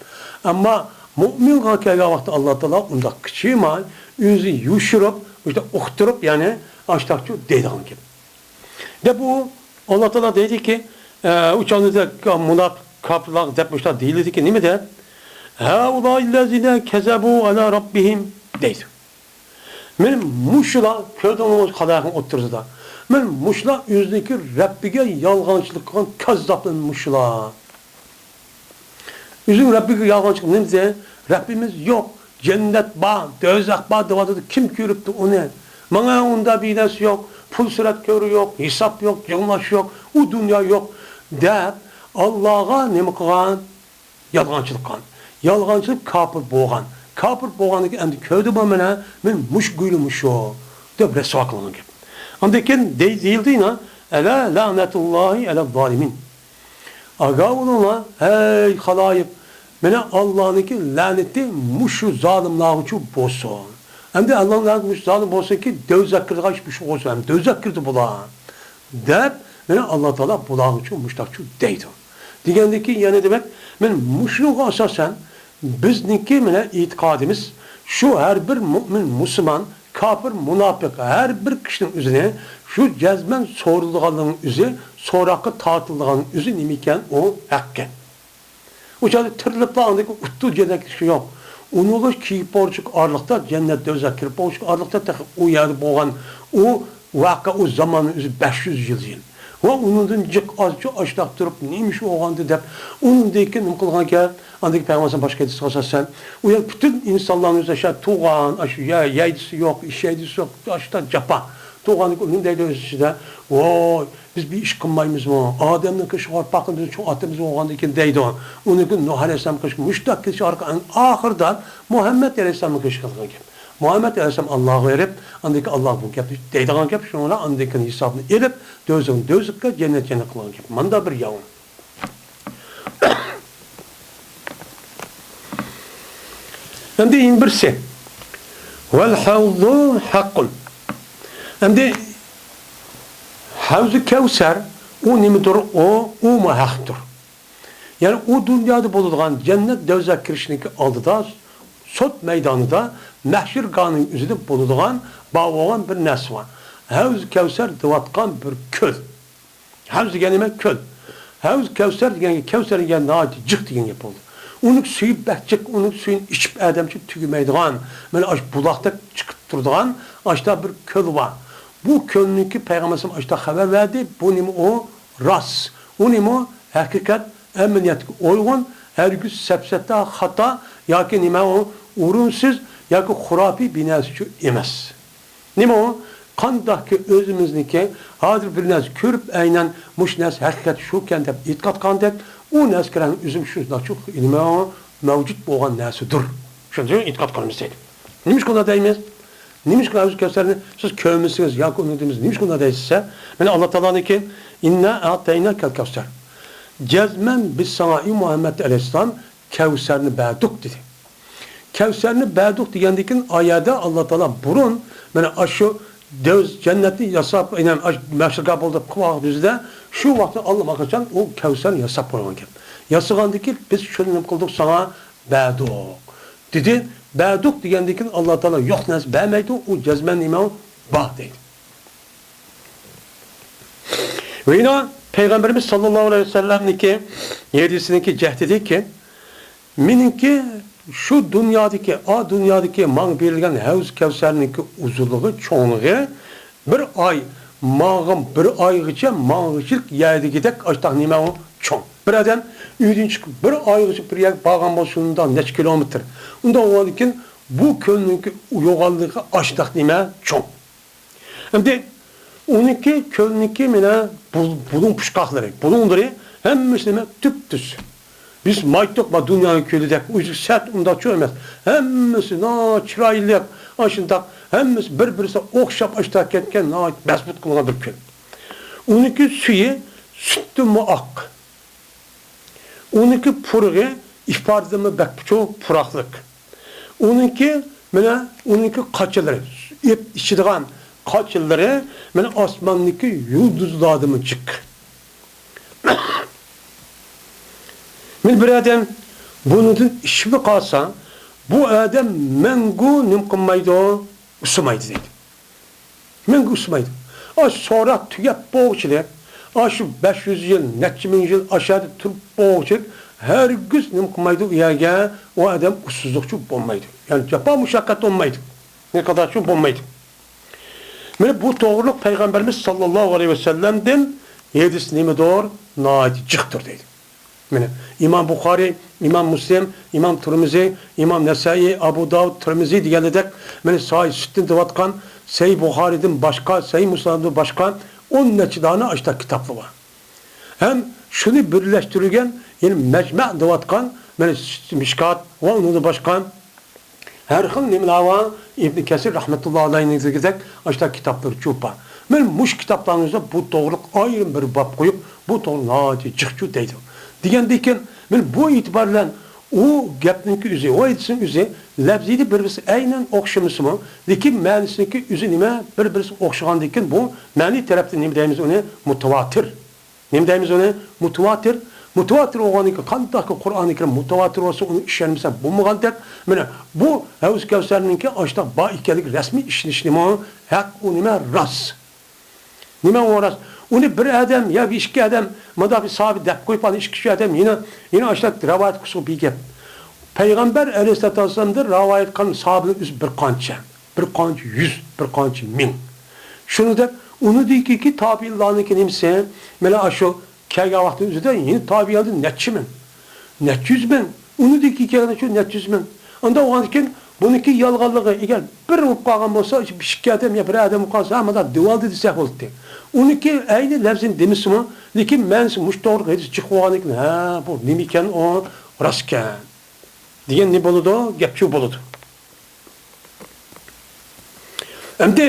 ئەمما مۇئمىنغا كەلگەن ۋاقىتتا ئاللا تائالا ئۇنداق قىچىماي، ئۆزى يوشۇرۇپ، ئۇنداق ئۇقتۇرۇپ، يەنى ئاشتاقچۇ دەيدىغان گەپ. دەپ ئۇ، ئاللا تائالا دەيدىكى، ئە، ئۇ چاغدا مۇناپىق كاپىرلارغا دەپ مۇشۇنداق دېيىلىدىكى، نېمە دەپ؟ هَؤُلَاءِ الَّذِينَ كَذَبُوا عَلَى رَبِّهِمْ دەيدۇ. مانا مۇشۇلار، كۆردۈڭلارمۇ خالايىقنىڭ ئوتتۇرىسىدا. مانا مۇشۇلار ئۆزىنىڭكى رەببىگە يالغانچىلىق قىلغان كاززاپلار مۇشۇلار. ئۆزىنىڭ رەببىگە يالغانچىلىق نېمە دېسە، رەببىمىز يوق، جەننەت بار، دوزاخ بار دەۋاتىدۇ. كىم كۆرۈپتۇ ئۇنى؟ ماڭا ئۇنداق بىر نەرسە يوق، پۇل سۈرەت كۆرۈ يوق، ھېساب يوق، جىڭلاش يوق، ئۇ دۇنيا يوق دەپ، ئاللاغا نېمە قىلغان؟ يالغانچىلىق قىلغان. يالغانچىلىق كاپىر بولغان. كاپىر بولغاندىن كېيىن ئەمدى كۆردى بۇ مانا، مەن مۇشۇ گۇيلى مۇشۇ دەپ رەسۋا قىلغان گەپ. ئاندىن كېيىن دەي-، دېيىلدى يەنە، ئەلا لەنەتۇللاھى ئەلەززالىمىن. ئاگاھ بولۇڭلار، ھەي خالايىق، مانا ئاللانىڭكى لەنىتى مۇشۇ زالىملارغىچۇ بولسۇن. ئەمدى ئاللانىڭ لەنىتى مۇشۇ زالىم بولسۇنكى، دوزاخقا كىرىدىغان ئىش مۇشۇ بولسۇن، ئەمدى دوزاخقا كىردى بۇلار. دەپ، مانا ئاللا تائالا بۇلارغىچۇ مۇشۇنداقچۇ دەيدۇ. دېگەندىن كېيىن يەنە دېمەك، مانا مۇشۇنىڭغا ئاساسەن، بىزنىڭكى مانا ئېتىقادىمىز شۇ، ھەر بىر مۆمىن، مۇسۇلمان، كاپىر، مۇناپىق، ھەر بىر كىشىنىڭ ئۆزىنى شۇ جەزمەن سورىلىدىغانلىقىنىڭ ئۆزى سوراققا تارتىلىدىغاننىڭ ئۆزى نېمە ئىكەن، ئۇ ھەققى. ئۇ چاغدا تىرىلىپلا ئاندىن كېيىن ئۇتتۇ جەننەتكە كىرىشى يوق. ئۇنىڭغا كىيىپ بولغۇچە ئارىلىقتا، جەننەت، دوزاخ كىرىپ بولغۇچە ئارىلىقتا تېخى ئۇ يەردە بولغان ئۇ ۋەقە، ئۇ زاماننىڭ ئۆزى بەش يۈز يىل، يىل. ۋە ئۇنىڭدىن جىق ئازچە ئاشتاق تۇرۇپ، نېمە ئىش بولغاندۇ دەپ، ئۇنىڭدىن كېيىن نېمە قىلغانكەن؟ ئاندىن كېيىن پەيغەمبەر باشقا ھەدىسكە ئاساسەن، ئۇ يەر پۈتۈن ئىنسانلارنىڭ ئۆزى ئاشۇ تۇغان، ئاشۇ يە-، يەيدىسى يوق، ئىچەيدىسى يوق، ئاشتا جاپا. تۇغان ئۇنىڭ دەيدۇ ئۆز ئىچىدە، ۋوي، بىز بىر ئىش قىلمايمىزمۇ؟ ئادەمنىڭ قىلىشىغا ۋارىپ باققىن، بىزنىڭ چوڭ ئاتىمىز بولغاندىن كېيىن دەيدۇ. ئۇنىڭ كېيىن نۇھ ئەلەيھىسسالام قىلىشقا، مۇشۇنداق كېلىشى ئارقىلىق ئەڭ ئاخىرىدا مۇھەممەد ئەلەيھىسسالامنىڭ قىلىشى قىلغان گەپ. مۇھەممەد ئەلەيھىسسالام ئاللاغا بېرىپ، ئاندىن كېيىن ئاللا بۇ گەپنى دەيدىغان گەپ، شۇڭا ئاندىن كېيىن ھېسابنى ئېلىپ، دوزاخنى دوزاخقا، جەننەت جەننەت قىلغان گەپ. ماندا بىر ياۋۇن. ئەمدى يەنە بىرسى. ۋەل ھەۋزۇ ھەققۇن. ئەمدى ھەۋزۇ كەۋسەر، ئۇ نېمىدۇر؟ ئۇ، ئۇمۇ ھەقتۇر. يەنى ئۇ دۇنيادا بولىدىغان جەننەت، دوزاخ كىرىشنىڭكى ئالدىدا، سوت مەيدانىدا، مەھشەرگاھنىڭ ئۆزىدە بولىدىغان، بار بولغان بىر نەرسە بار. ھەۋزۇ كەۋسەر دەۋاتقان بىر كۆل. ھەۋز دېگەن نېمە؟ كۆل. ھەۋز كەۋسەر دېگەنگە، كەۋسەر دېگەن ناھايىتى جىق دېگەن گەپ بولدى. ئۇنىڭ سۈيى بەك جىق، ئۇنىڭ سۈيىنى ئىچىپ ئادەمچە تۈگىمەيدىغان، مانا ئاشۇ بۇلاقتەك چىقىپ تۇرىدىغان ئاشتا بىر كۆل بار. بۇ كۆلنىڭكى پەيغەمبەر ئاشتا خەۋەر بەردى. بۇ نېمە ئۇ؟ راست. ئۇ نېمە ئۇ؟ ھەقىقەت، ئەمەلىيەتكە ئۇيغۇن، ھەرگىز سەپسەتە، خاتا ياكى نېمە ئۇ؟ ئورۇنسىز ياكى خۇراپىي بىر نەرسىچۇ ئەمەس. نېمە ئۇ؟ قانداقكى ئۆزىمىزنىڭكى ھازىر بىر نەرسە كۆرۈپ، ئەينەن مۇشۇ نەرسە ھەقىقەت شۇكەن دەپ ئېتىقاد قىلغاندەك، ئۇ نەرسىگە ئۆزۈم شۇنداقچۇ نېمە ئۇ؟ مەۋجۇت بولغان نەرسىدۇر. شۇنىڭ ئۈچۈن ئېتىقاد قىلىمىز دەيدۇ. نېمىشقا ئۇنداق دەيمىز؟ نېمىشقا ھەۋزۇل كەۋسەرنى سىز كۆرمىسىڭىز ياكى ئۇنى دېمىز، نېمىشقا ئۇنداق دەيسىز ھە؟ مانا ئاللا تائالانىڭكى، ئىننا ئەئتەيناكەل كەۋسەر. جەزمەن بىز ساڭا، ئەي مۇھەممەد ئەلەيھىسسالام، كەۋسەرنى بەردۇق، دېدى. كەۋسەرنى بەردۇق دېگەندىن كېيىن، ئايەدە ئاللا تائالا بۇرۇن، مانا ئاشۇ دۆز-، جەننەتنى ياساپ، يەنى ئاشۇ مەھشەرگاھ بولدى قىلىپ بىزدە، شۇ ۋاقىتتا ئاللىماقاچان ئۇ كەۋسەرنى ياساپ قويغان گەپ. ياسىغاندىن كېيىن، بىز شۇنى نېمە قىلدۇق، ساڭا بەردۇق، دېدى. بەردۇق دېگەندىن كېيىن، ئاللا تائالا يوق نەرسە بەرمەيدۇ، ئۇ جەزمەن نېمە؟ بار دەيدۇ. ۋە يەنە پەيغەمبىرىمىز ساللاللاھۇ ئەلەيھى ۋەسەللەمنىڭكى ھەدىسىنىڭكى جەھىتىدىكى، مېنىڭكى شۇ دۇنيادىكى، ئا دۇنيادىكى ماڭا بېرىلگەن ھەۋز كەۋسەرنىڭكى ئۇزۇنلۇقى، چوڭلۇقى بىر ئاي ماڭغان، بىر ئايغىچە ماڭغۇچىلىك يەردىكىدەك ئاشتاق نېمە ئۇ چوڭ. بىر ئادەم ئۆيدىن چىقىپ بىر ئايغىچە بىر يەرگە بارغان بولسا، شۇنداق نەچچە كىلومېتىر. ئۇنداق بولغاندىن كېيىن بۇ كۆلنىڭكى يوغانلىقى ئاشتاق نېمە چوڭ. ئەمدى ئۇنىڭكى كۆلنىڭكى مانا بۇ-، بۇلۇڭ پۇچقاقلىرى، بۇلۇڭلىرى ھەممىسى نېمە؟ تۈپتۈز. بىز مايتۇق، ما دۇنيانىڭ كۆلىدەك، ئۇزۇن سەت ئۇنداق چوڭ ئەمەس. ھەممىسى ناھايىتى چىرايلىق، ئاشۇنداق، ھەممىسى بىر-بىرسىگە ئوخشاپ ئاشتا كەتكەن، ناھايىتى مەزمۇت قىلغان بىر كۆل. ئۇنىڭكى سۈيى سۈتتىنمۇ ئاق. ئۇنىڭكى پۇرىقى ئىپارىدىنمۇ بەك چوڭ پۇراقلىق. ئۇنىڭكى، مانا، ئۇنىڭكى قاچىلىرى، ئېپ ئىچىدىغان قاچىلىرى، مانا، ئاسماندىكى يۇلدۇزلاردىنمۇ جىق. مانا بىر ئادەم بۇنىڭدىن ئىچىپلا قالسا، بۇ ئادەم مەڭگۈ نېمە قىلمايدۇ؟ ئۇسسىمايدۇ دەيدۇ. مەڭگۈ ئۇسسىمايدۇ. ئاشۇ سوراق تۈگەپ بولغۇچىلىك، ئاشۇ بەش يۈز يىل، نەچچە مىڭ يىل ئاشۇ يەردە تۇرۇپ بولغۇچىلىك، ھەرگىز نېمە قىلمايدۇ ئۇ يەرگە، ئۇ ئادەم ئۇسسۇزلۇقچۇ بولمايدۇ. يەنى جاپا مۇشەققەت بولمايدۇ. نەقەدەرچۇ بولمايدۇ. مانا بۇ توغرۇلۇق پەيغەمبىرىمىز ساللاللاھۇ ئەلەيھى ۋەسەللەمدىن ھەدىس نېمىدۇر؟ ناھايىتى جىقتۇر دەيدۇ. مانا ئىمام بۇخارىي، ئىمام مۇسلىم، ئىمام تۇرمىزى، ئىمام نەسائىي، ئابۇ داۋۇد، تۇرمىزى دېگەنلىدەك، مانا ساھىھ سىتتىن دەۋاتقان، سەھىھ بۇخارىيدىن باشقا، سەھىھ مۇسلىمدىن باشقا ئون نەچچە دانە ئاشتا كىتابلار بار. ھەم شۇنى بىرلەشتۈرگەن، يەنى مەجمە دەۋاتقان، مانا مىشكات ۋە ئۇنىڭدىن باشقا ھەر خىل نېمىلەر بار، ئىبن كەسىر رەھمەتۇللا ئەلەيھنىڭ دېگۈدەك ئاشۇنداق كىتابلىرى چوپ بار. مەن مۇشۇ كىتابلارنىڭ ئۆزىدە بۇ توغرىلىق ئايرىم بىر باب قويۇپ، بۇ توغرىلىق ناھايىتى جىقچۇ دەيدۇ. دېگەندىكىن، مەن بۇ ئېتىبار بىلەن ئۇ گەپنىڭكى ئۆزى، ئۇ ھەدىسنىڭ ئۆزى لەپزىدە بىر-بىرسى ئەينەن ئوخشىمىسىمۇ، لېكىن مەنىسىنىڭكى ئۆزى نېمە؟ بىر-بىرسى ئوخشىغاندىكىن بۇ مەنىي تەرەپتىن نېمە دەيمىز ئۇنى؟ مۇتەۋاتىر. نېمە دەيمىز ئۇنى؟ مۇتەۋاتىر. مۇتەۋاتىر بولغاندىن كېيىن، قانداقكى قۇرئانى كەرىم مۇتەۋاتىر بولسا، ئۇنى ئىشەنمىسە بولمىغاندەك، مانا بۇ ھەۋز كەۋسەرنىڭكى ئاشۇنداق بار ئىكەنلىكى رەسمىي ئىشىنىش نېمە ھەق، ئۇ نېمە راست. نېمە ئۇ راست؟ ئۇنى بىر ئادەم يا بىر ئىككى ئادەم، مۇنداق بىر ساھابە دەپ قويۇپ، ئاندىن ئىككى، ئۈچ ئادەم يەنە، يەنە ئاشۇنداق رىۋايەت قىلسا بىر گەپ. پەيغەمبەر ئەلەيھىسسالاتۇ ۋەسسالامدىن رىۋايەت قىلغان ساھابىنىڭ ئۆزى بىر قانچە، بىر قانچە يۈز، بىر قانچە مىڭ. شۇنىڭدەك ئۇنىڭدىكى تابىئىنلارنىڭكى نېمىسى، مانا ئاشۇ كەلگەن ۋاقىتنىڭ ئۆزىدە يەنە تابىئىنلاردىن نەچچە مىڭ، نەچچە يۈز مىڭ، ئۇنىڭدىكى كەلگەن شۇ نەچچە يۈز مىڭ. ئۇنداق بولغاندىكىن بۇنىڭكى يالغانلىقى، ئەگەر بىر بولۇپ قالغان بولسا، بىر ئىككى ئادەم يا بىر ئادەم بولۇپ قالسا، ھە، مۇنداق دېۋالدى دېسە بولاتتى. ئۇنىڭكى ئەينى لەپزىنى دېمىسىمۇ، لېكىن مەنىسى مۇشۇ توغرىلىق ھەدىس چىقىپ بولغاندىن كېيىن، ھە، بۇ نېمە ئىكەن، ئۇ راستكەن دېگەن نېمە بولىدۇ؟ گەپچۇ بولىدۇ. ئەمدى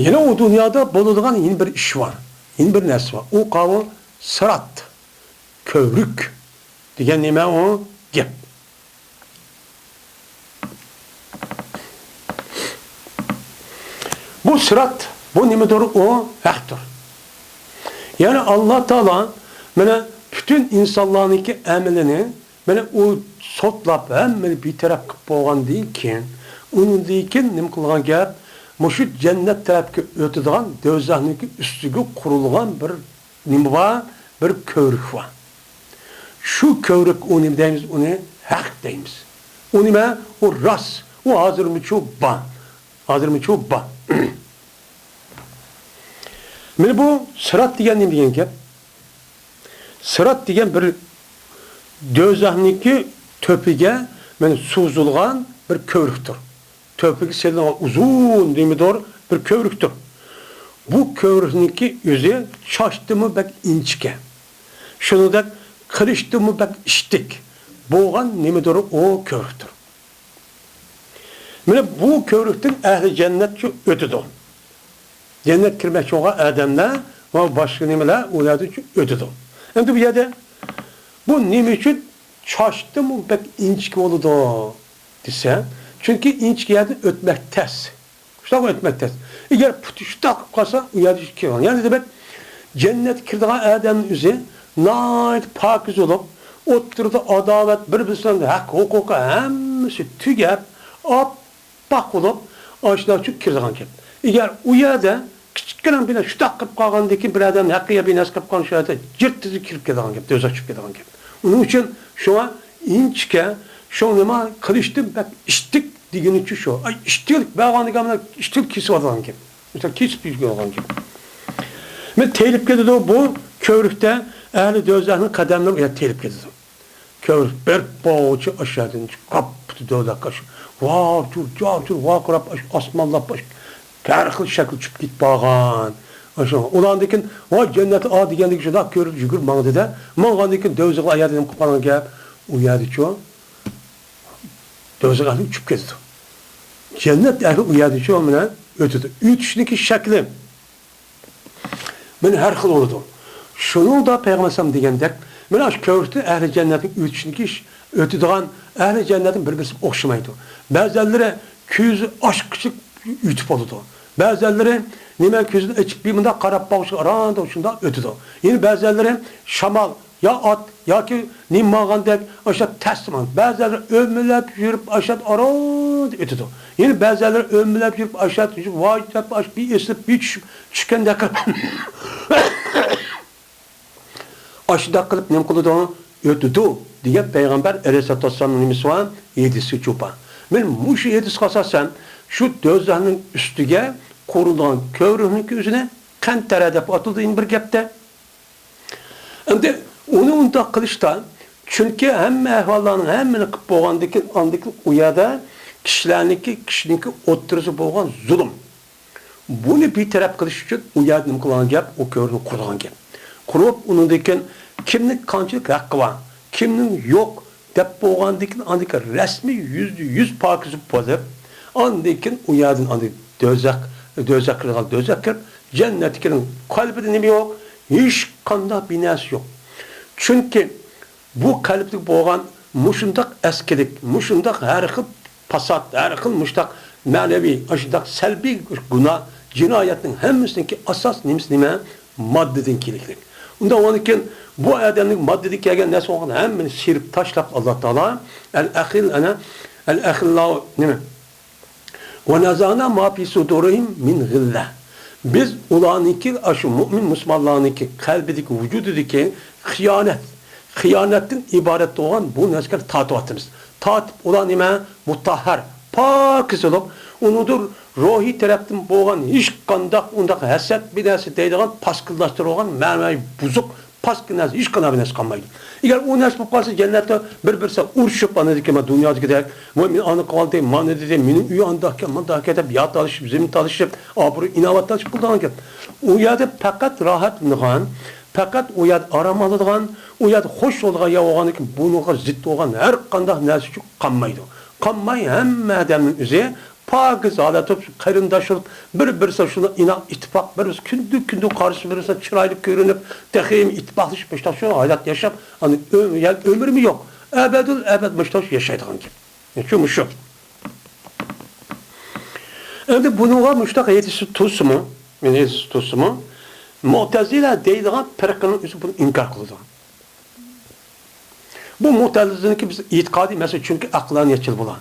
يەنە ئۇ دۇنيادا بولىدىغان يەنە بىر ئىش بار. يەنە بىر نەرسە بار. ئۇ قاۋۇ سىرات، كۆۋرۈك دېگەن نېمە ئۇ؟ گەپ. بۇ سىرات، بۇ نېمىدۇر؟ ئۇ ھەقتۇر. يەنى ئاللا تائالا مانا پۈتۈن ئىنسانلارنىڭكى ئەمىلىنى مانا ئۇ سوتلاپ، ھەممىنى بىتەرەپ قىلىپ بولغاندىن كېيىن، ئۇنىڭدىن كېيىن نېمە قىلغان گەپ؟ مۇشۇ جەننەت تەرەپكە ئۆتىدىغان دوزاخنىڭكى ئۈستىگە قۇرۇلغان بىر نېمە بار؟ بىر كۆۋرۈك بار. شۇ كۆۋرۈك، ئۇ نېمە دەيمىز؟ ئۇنى ھەق دەيمىز. ئۇ نېمە؟ ئۇ راست. ئۇ ھازىرمۇچۇ بار. ھازىرمۇچۇ بار. مانا بۇ سىرات دېگەن نېمە دېگەن گەپ؟ سىرات دېگەن بىر دوزاخنىڭكى تۆپىگە مانا سوزۇلغان بىر كۆۋرۈكتۇر. تۆپىگە سېلىنغان ئۇزۇن نېمىدۇر، بىر كۆۋرۈكتۇر. بۇ كۆۋرۈكنىڭكى ئۆزى چاچتىنمۇ بەك ئىنچىكە، شۇنىڭدەك قىلىچتىنمۇ بەك ئىتتىك بولغان نېمىدۇر، ئۇ كۆۋرۈكتۇر. مانا بۇ كۆۋرۈكتىن ئەھلى جەننەتچۇ ئۆتىدۇ. جەننەتكە كىرمەكچى بولغان ئادەملەر ۋە باشقا نېمىلەر ئۇ يەردىن ئۆتىدۇ. ئەمدى بۇ يەردە بۇ نېمە ئۈچۈن چاچتىنمۇ بەك ئىنچىكە بولىدۇ دېسە، چۈنكى ئىنچىكە يەردىن ئۆتمەك تەس. شۇنداق ئۆتمەك تەس. ئەگەر پۇتى شۇنداق قىلىپ قالسا، ئۇ يەردە كىرىدىغان. يەنى دېمەك، جەننەتكە كىرىدىغان ئادەمنىڭ ئۆزى ناھايىتى پاكىز بولۇپ، ئوتتۇرىدا ئاداۋەت، بىر-بىرسىنىڭ ھەق ھوقۇقى ھەممىسى تۈگەپ، ئاپئاق بولۇپ، ئاشۇنداق چۈشۈپ كىرىدىغان گەپ. ئەگەر ئۇ يەردە كىچىككىنە بىر شۇنداق قىلىپ قالغاندىن كېيىن، بىر ئادەم ھەققىگە بىر نەرسە قىلىپ قالغان، شۇ يەردە جىرتتىدە كىرىپ كېتىدىغان گەپ، دوزاخ چۈشۈپ كېتىدىغان گەپ. ئۇنىڭ ئۈچۈن شۇڭا ئىنچىكە، شۇ نېمە قىلىچتىن بەك ئىتتىك دېگىنىچۇ شۇ. ئاي، ئىتتىك بەرغان دېگەن بىلەن ئىتتىك كېسىۋالغان گەپ. مىسال، كېسىپ يۈرگەن گەپ. مەن تېيىلىپ كېتىدۇ بۇ كۆۋرۈكتە ئەھلى دوزاخنىڭ قەدەملىرى ئۇ يەردە تېيىلىپ كېتىدۇ. كۆۋرۈك بىر پوچى ئاشۇ يەردىن چىقىپ، پۇتى دوزاخقا شۇ ۋاۋ-چۇر، جاۋ-چۇر ۋارقىراپ، ئاش-، ئاسمانلاپ، ئاش-، ھەر خىل شەكىل چۈشۈپ كېتىپ بارغان. ئاشۇ ئۇلاندىن كېيىن، ۋاي جەننەت ئا دېگەندىن كېيىن شۇنداق كۆرۈپ يۈگۈرۈپ ماڭدى-دە، ماڭغاندىن كېيىن دوزاخ ئايەردە نېمە قىلىپ قالغان گەپ؟ ئۇ يەردىچۇ دوزاخ ئەھلى ئۇچۇپ كېتىدۇ. جەننەت ئەھلى ئۇ يەردىچۇ مانا ئۆتىدۇ. ئۆتۈشنىكى شەكلى مانا ھەر خىل بولىدۇ. شۇنىڭدا پەيغەمبەر ئەلەيھىسسالام دېگەندەك، مانا شۇ كۆۋرۈكتە ئەھلى جەننەتنىڭ ئۆتۈشىنىكى ئۆتىدىغان ئەھلى جەننەتنىڭ بىر-بىرسى ئوخشىمايدۇ. بەزەنلىرى كۆزى ئاچقۇچە ئۆتۈپ بولىدۇ. بەزەنلىرى نېمە كۆزىنى ئېچىپ بىر مۇنداق قاراپ باققۇچە ئاران شۇنداق ئۆتىدۇ. يەنە بەزەنلىرى شامال يا ئات ياكى نېمە ماڭغاندەك ئاشۇ تەستە ماڭىدۇ. بەزەنلىرى ئۆمىلەپ يۈرۈپ ئاشۇ ئاران ئۆتىدۇ. يەنە بەزەنلىرى ئۆمىلەپ يۈرۈپ ئاشۇ ۋاي دەپ ئاشۇ بىر ئېسىلىپ بىر چۈشۈپ چۈشكەندەك قىلىپ ئاشۇنداق قىلىپ نېمە قىلىدۇ؟ ئۆتىدۇ دېگەن پەيغەمبەر ئەلەيھىسسالاتۇ ۋەسسالامنىڭ نېمىسى بار؟ ھەدىسى چوپان. مەن مۇشۇ ھەدىسكە ئاساسەن شۇ دوزاخنىڭ ئۈستىگە قۇرۇلغان كۆۋرۈكنىڭكى ئۆزىنى قەنتەرە دەپ ئاتىلىدۇ يەنە بىر گەپتە. ئەمدى ئۇنى ئۇنداق قىلىشتا، چۈنكى ھەممە ئەھۋاللارنىڭ ھەممىنى قىلىپ بولغاندىن كېيىن، ئاندىن كېيىن ئۇ يەردە كىشىلەرنىڭكى، كىشىنىڭكى ئوتتۇرىسى بولغان زۇلۇم. بۇنى بىتەرەپ قىلىش ئۈچۈن ئۇ يەردە نېمە قىلغان گەپ؟ ئۇ كۆۋرۈكنى قۇرغان گەپ. قۇرۇپ، ئۇنىڭدىن كېيىن كىمنىڭ قانچىلىك ھەققى بار، كىمنىڭ يوق دەپ بولغاندىن كېيىن، ئاندىن كېيىن رەسمىي يۈزدە يۈز پاكىز بولۇپ، ئاندىن كېيىن ئۇ يەردىن ئاندىن دوزاخ، دوزاخ كىرىدىغان دوزاخ كىرىپ، جەننەتكە كىرىپ، قەلبىدە نېمە يوق؟ ھېچقانداق بىر نەرسە يوق. چۈنكى بۇ قەلبتە بولغان مۇشۇنداق ئەسكىلىك، مۇشۇنداق ھەر خىل پاسات، ھەر خىل مۇشۇنداق مەنىۋى، ئاشۇنداق سەلبىي گۇناھ، جىنايەتنىڭ ھەممىسىنىڭكى ئاساس نېمىسى نېمە؟ ماددىدىن كېلىكلىك. ئۇنداق بولغاندىكىن، بۇ ئادەمنىڭ ماددىدىن كەلگەن نەرسە بولغان ھەممىنى سىيرىپ تاشلاپ، ئاللا تائالا، ئەل ئەخىل، ئەنە، ئەل ئەخىللاۋ نېمە؟ ۋە نەزەئنا ما فى سۇدۇرىھىم مىن غىللە. بىز ئۇلارنىڭكى، ئاشۇ مۇئمىن مۇسۇلمانلارنىڭكى قەلبىدىكى، ۋۇجۇدىدىكى خىيانەت، خىيانەتتىن ئىبارەت بولغان بۇ نەرسىلەرنى تارتىۋاتىمىز. تارتىپ، ئۇلار نېمە؟ مۇتەھھەر، پاكىز بولۇپ، ئۇنىڭدا روھىي تەرەپتىن بولغان ھېچقانداق ئۇنداق ھەسەت بىر نەرسە دەيدىغان، پاسكىللاشتۇرۇلغان، مەنىۋى بۇزۇق، پاسكىنا نەرسە، ھېچقانداق بىر نەرسە قالمايدۇ. ئەگەر ئۇ نەرسە بولۇپ قالسا، جەننەتتە بىر-بىرسى ئۇرۇشۇپ، ئانىدىكى مانا دۇنيادىكىدەك، ۋاي، مېنى ئانا قىلدى، مانا دېدى، مېنىڭ ئۆيۈم ئانداقكەن، مۇنداقكەن دەپ، يا تالىشىپ، زېمىن تالىشىپ، ئابرۇي-ئىناۋەت تالىشىپ قىلىدىغان گەپ. ئۇ يەردە پەقەت راھەتلىنىدىغان، پەقەت ئۇ يەردە ئارام ئالىدىغان، ئۇ يەردە خۇش بولىدىغان يەر بولغاندىكىن، بۇنىڭغا زىت بولغان ھەر قانداق نەرسە ئۈچۈن قانمايدۇ. قانماي، ھەممە ئادەمنىڭ ئۆزى پاكىز ھالەتتە قېرىنداش بولۇپ، بىر-بىرسى شۇنداق ئىناق ئىتتىپاق، بىر-بىرسى كۈندە-كۈندە قارىسى بىر-بىرسىگە چىرايلىق كۆرۈنۈپ، تېخىمۇ ئىتتىپاقلىشىپ، مۇشۇنداق شۇ ھايات ياشاپ، ئاندىن ئۆ-، يەنى ئۆمرىمۇ يوق، ئەبەدۇل ئەبەد مۇشۇنداق ياشايدىغان گەپ. شۇ، مۇشۇ. ئەمدى بۇنىڭغا مۇشۇنداق ھەدىسى تۇرسىمۇ، مېنى ھەدىسى تۇرسىمۇ، مۇئتەزىلە دەيدىغان پىرقىنىڭ ئۆزى بۇنى ئىنكار قىلىدۇ. بۇ مۇتەزىلىنىڭكى بىز ئېتىقادى مەسىلە، چۈنكى ئەقلانىيەتچىل بۇلار.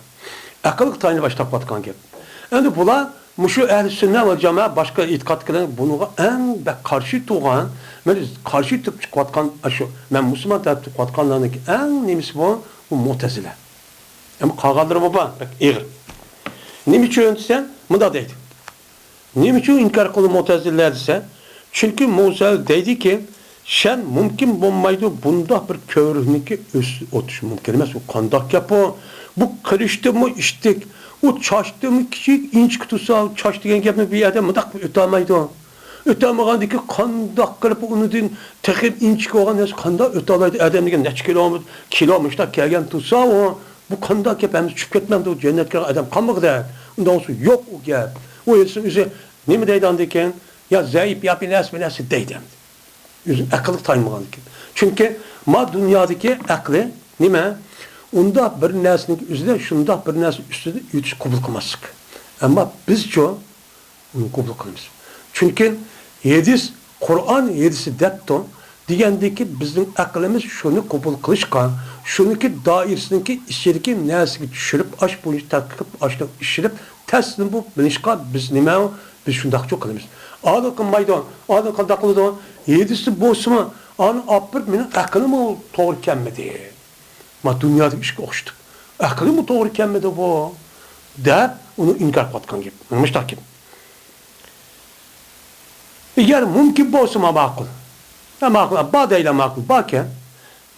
ئەقىلگە تايىنىپ ئاشتاقلاۋاتقان گەپ. ئەمدى بۇلار مۇشۇ ئەھلى سۈننە ۋە جامائە باشقا ئېتىقادتىكىلەرنىڭ بۇنىڭغا ئەڭ بەك قارشى تۇرغان، مەن قارشى تۇرۇپ چىقىۋاتقان، شۇ مەن مۇسۇلمان تەرەپ تۇرۇۋاتقانلارنىڭكى ئەڭ نېمىسى بۇ؟ بۇ مۇتەزىلە. ئەمما قالغانلىرىمۇ بار، بەك ئېغىر. نېمە ئۈچۈن دېسەڭ، مۇنداق دەيدۇ. نېمە ئۈچۈن ئىنكار قىلدى مۇتەزىلىلەر دېسە، چۈنكى مۇتەزىلە دەيدىكى، شەن مۇمكىن بولمايدۇ، بۇنداق بىر كۆۋرۈكنىڭكى ئۆسۈپ ئولتۇرۇشى مۇمكىن ئەمەس. ئۇ قانداق گەپ ئۇ؟ بۇ قىلىچتىنمۇ ئىشتىك، ئۇ چاچتىنمۇ كىچىك، ئىنچىكە تۇرسا، چاچ دېگەن گەپنى بىر ئادەم مۇنداق ئۆتەلمەيدۇ. ئۆتەلمىگەندىكى قانداق قىلىپ ئۇنىڭدىن تېخى ئىنچىكە بولغان نەرسە قانداق ئۆتەلەيدۇ؟ ئادەم دېگەن نەچچە كىلومېتىر، كىلو مۇشۇنداق كەلگەن تۇرسا ئۇ، بۇ قانداق گەپ، ھەممىسى چۈشۈپ كەتمەمدۇ جەننەتكە ئادەم قالمىغۇدەك؟ ئۇنداق بولسا يوق ئۇ گەپ. ئۇ ھەدىسنىڭ ئۆزى نېمە دەيدۇ ئاندىن كېيىن؟ يا زەئىپ، يا بىر نەرسە، بىر نەرسە دەيدۇ ئەمدى. ئۆزىنىڭ ئەقلىگە تايىنمىغاندىن كېيىن. چۈنكى ما دۇنيادىكى ئەقلى نېمە؟ ئۇنداق بىر نەرسىنىڭ ئۆزىدە شۇنداق بىر نەرسە ئۈستىدە ئۆتۈش قوبۇل قىلماسلىق. ئەمما بىزچۇ؟ ئۇنى قوبۇل قىلىمىز. چۈنكى ھەدىس، قۇرئان ھەدىسى دەپتۇ دېگەندىكى بىزنىڭ ئەقلىمىز شۇنى قوبۇل قىلىشقا، شۇنىڭكى دائىرىسىنىڭكى ئىچىدىكى نەرسىگە چۈشۈرۈپ، ئاش بويىچە تەتقىق قىلىپ، ئاشۇنى ئىشلىپ، تەسلىم بولۇپ بىلىشقا بىز نېمە، بىز شۇنداقچۇ قىلىمىز. ئادىل قىلمايدۇ، ئادىل قانداق قىلىدۇ؟ ھەدىستە بولسىمۇ، ئانى ئاپىرىپ مېنىڭ ئەقلىممۇ توغرا كەلمىدى. ما دۇنيادىكى ئىشقا ئوخشىتىپ. ئەقلىمۇ توغرا كەلمىدى بۇ، دەپ ئۇنى ئىنكار قىلىۋاتقان گەپ. مۇشۇنداق گەپ. ئەگەر مۇمكىن بولسا، ما ماقۇل. ھە، ماقۇل، بار دەيلا، ماقۇل، باركەن.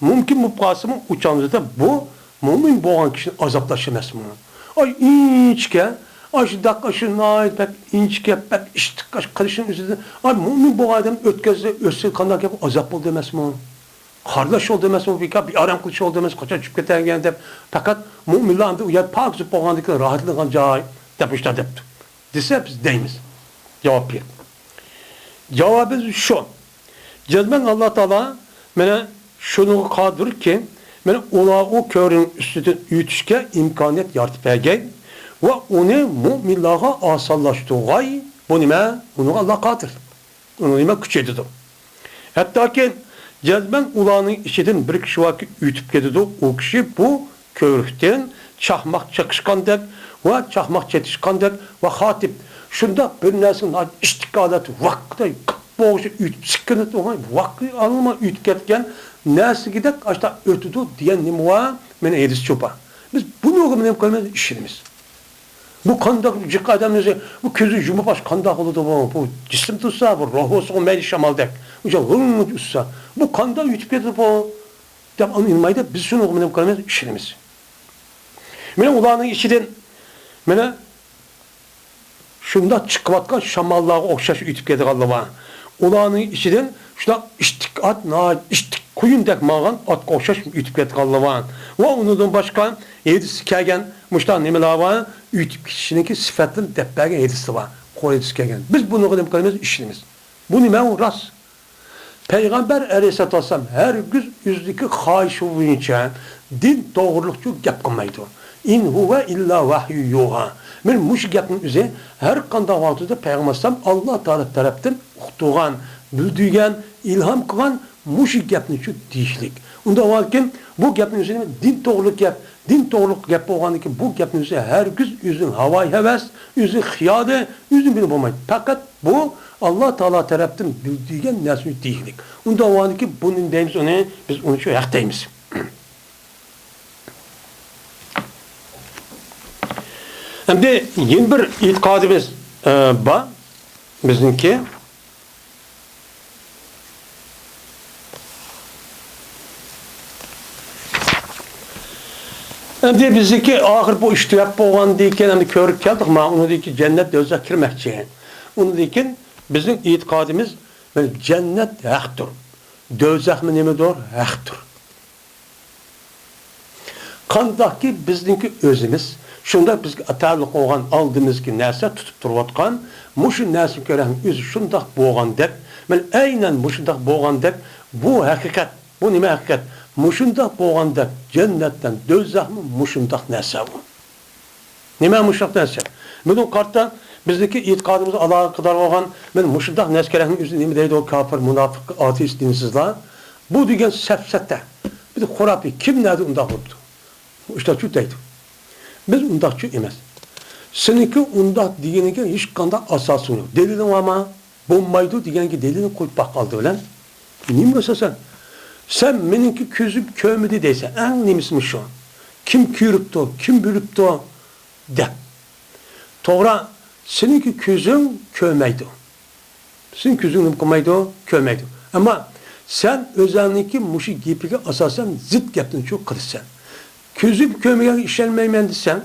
مۇمكىن بولۇپ قالسىمۇ، ئۇ چاغدا بۇ مۇئمىن بولغان كىشىنى ئازابلاش ئەمەسمۇ؟ ئاي، ئىنچىكە، ئاشۇنداق، ئاشۇ ناھايىتى بەك ئىنچىكە، بەك ئىشتىك، ئاشۇ قىلىشنىڭ ئۆزىدە، ئاي، مۇئمىن بولغان ئادەم ئۆتكەزسە، ئۆتسە، قانداق گەپ، ئازاب بولدى ئەمەسمۇ؟ قارداش بولدى ئەمەسمۇ؟ بىكار بىر ئارام قىلىش بولدى ئەمەس، قاچان چۈشۈپ كېتەركەن دەپ، پەقەت مۇئمىنلار ئەمدى ئۇ يەر پاكىز بولغاندىن كېيىن راھەتلىنىدىغان جاي دەپ مۇشۇنداق دەپتۇ. دېسە، بىز دەيمىز. جاۋاب بېرىڭ. جاۋابىمىز شۇ. جەزمەن ئاللا تائالا مانا شۇنىڭغا قادىركى، مانا ئۇلار ئۇ كۆۋرۈكنىڭ ئۈستىدىن ئۆتۈشكە ئىمكانىيەت يارىتىپ بەرگەي ۋە ئۇنى مۇئمىنلارغا ئاسانلاشتۇرغاي. بۇ نېمە؟ ئۇنىڭغا ئاللا قادىر. ئۇنى نېمە كۈچەيتىدۇ؟ ھەتتاكى جەزمەن ئۇلارنىڭ ئىچىدىن بىر كىشى باركى ئۆتۈپ كېتىدۇ، ئۇ كىشى بۇ كۆۋرۈكتىن چاقماق چېقىشقاندەك ۋە چاقماق چېتىشقاندەك ۋە خاتىپ شۇنداق بىر نەرسىنى ئىشتىك ھالەتتە ۋاققىدەك بوغۇشى ئۆتۈپ سىككىنى ۋاققى ئالما ئۆتۈپ كەتكەن نەرسىگىدەك ئاشتا ئۆتىدۇ دېگەن نېمە بار؟ مانا ھەدىس شۇ بار. بىز بۇنىڭغا نېمە قىلىمىز؟ ئىشىنىمىز. بۇ قانداق جىق ئادەمنى، بۇ كۆزىنى يۇمۇپ ئاچ قانداق بولىدۇ بۇ؟ بۇ جىسىم تۇتسا، بۇ روھ بولسىغۇ مەيلى شامالدەك. ئۇنچە غىڭ ئۇچسا، بۇ قانداق ئۆتۈپ كېتىدۇ بۇ؟ دەپ ئۇنى ئىنمايدۇ. بىز شۇنىڭغا نېمە قىلىمىز؟ ئىشىنىمىز. مانا ئۇلارنىڭ ئىچىدىن، مانا شۇنداق چىقىۋاتقان شاماللارغا ئوخشاش ئۆتۈپ كېتىدىغانلار بار. ئۇلارنىڭ ئىچىدىن شۇنداق ئىتتىك ئات، ناھايىتى ئىتتىك قۇيۇندەك ماڭغان ئاتقا ئوخشاش ئۆتۈپ كېتىدىغانلار بار. ۋە ئۇنىڭدىن باشقا ھەدىستە كەلگەن مۇشۇنداق نېمىلەر بار، ئۆتۈپ كېتىشىنىڭكى سۈپەتلىرىنى دەپ بەرگەن ھەدىسلەر بار. قۇرئان ھەدىستە كەلگەن. بىز بۇنىڭغا نېمە قىلىمىز؟ ئىشىنىمىز. بۇ نېمە؟ ئۇ راست. پەيغەمبەر ئەلەيھىسسالاتۇ ۋەسسالام ھەرگىز ئۆزىنىڭكى خاھىشى بويىچە دىن توغرۇلۇقچۇ گەپ قىلمايدۇ. «ئىن ھۇۋە ئىللا ۋەھيۇ يۇھا.» مانا مۇشۇ گەپنىڭ ئۆزى ھەر قانداق ۋاقىتتا پەيغەمبەر ئەلەيھىسسالام ئاللا تائالا تەرەپتىن ئۇقتۇرغان، بىلدۈرگەن، ئىلھام قىلغان مۇشۇ گەپنى شۇ دېيىشلىك. ئۇنداق بولغاندىكىن، بۇ گەپنىڭ ئۆزى نېمە؟ دىن توغرىلىق گەپ. دىن توغرىلىق گەپ بولغاندىكىن، بۇ گەپنىڭ ئۆزى ھەرگىز ئۆزىنىڭ ھاۋايى ھەۋەس، ئۆزىنىڭ خىيالى، ئۆزىنىڭ بىلىمى بولمايدۇ. پەقەت بۇ ئاللا تائالا تەرەپتىن بىلدۈرگەن نەرسىنى دېيىشلىك. ئۇنداق بولغاندىكىن، بۇنى دەيمىز، ئۇنى بىز ئۇنى شۇ ھەق دەيمىز. ئەمدى يەنە بىر ئېتىقادىمىز، ئە، بار بىزنىڭكى. ئەمدى بىزنىڭكى ئاخىر بۇ ئىش تۈگەپ بولغاندىن كېيىن، ئەمدى كۆرۈپ كەلدۇق، مانا ئۇنىڭدىن كېيىن جەننەت، دوزاخ كىرمەكچى. ئۇنىڭدىن كېيىن بىزنىڭ ئېتىقادىمىز، مانا جەننەت ھەقتۇر، دوزاخمۇ نېمىدۇر؟ ھەقتۇر. قانداقكى بىزنىڭكى ئۆزىمىز، شۇنداق بىزگە ئاتالىق بولغان ئالدىمىزدىكى نەرسە تۇتۇپ تۇرۇۋاتقان، مۇشۇ نەرسە كېرەكنىڭ ئۆزى شۇنداق بولغاندەك، مانا ئەينەن مۇشۇنداق بولغاندەك، بۇ ھەقىقەت، بۇ نېمە ھەقىقەت؟ مۇشۇنداق بولغاندەك، جەننەت بىلەن دوزاخمۇ مۇشۇنداق نەرسە بۇ. نېمە مۇشۇنداق نەرسە؟ بۇنىڭغا قارىتا بىزنىڭكى ئېتىقادىمىز ئالاقىدار بولغان، مانا مۇشۇنداق نەرسە كېرەكنىڭ ئۆزىنى نېمە دەيدۇ؟ كاپىر، مۇناپىق، ئاتېئىست، دىنسىزلار. بۇ دېگەن سەپسەتە. بىر خۇراپىي. كىم نەدە ئۇنداق بوپتۇ؟ ئۇ ئىشلارچۇ دەيدۇ. بىز ئۇنداقچۇ ئەمەس. سېنىڭكى ئۇنداق دېگىنىڭگە ھېچقانداق ئاساسىڭ يوق. دەلىلىڭ بارمۇ؟ بولمايدۇ دېگەنگە دەلىلنى قويۇپ باق ئالدى بىلەن. نېمە ئاساسەن؟ سەن مېنىڭكى كۆزۈم كۆرمىدى دەيسەن. ئەڭ نېمىسىمۇ شۇ. كىم كۆرۈپتۇ، كىم بىلىپتۇ دەپ. توغرا، سېنىڭكى كۆزۈڭ كۆرمەيدۇ. سېنىڭ كۆزۈڭ نېمە قىلمايدۇ؟ كۆرمەيدۇ. ئەمما سەن ئۆزۈڭنىڭكى مۇشۇ گېپىگە ئاساسەن زىت گەپنى شۇ قىلىسەن. كۆزۈم كۆرمىگەنگە ئىشەنمەيمەن دېسەڭ،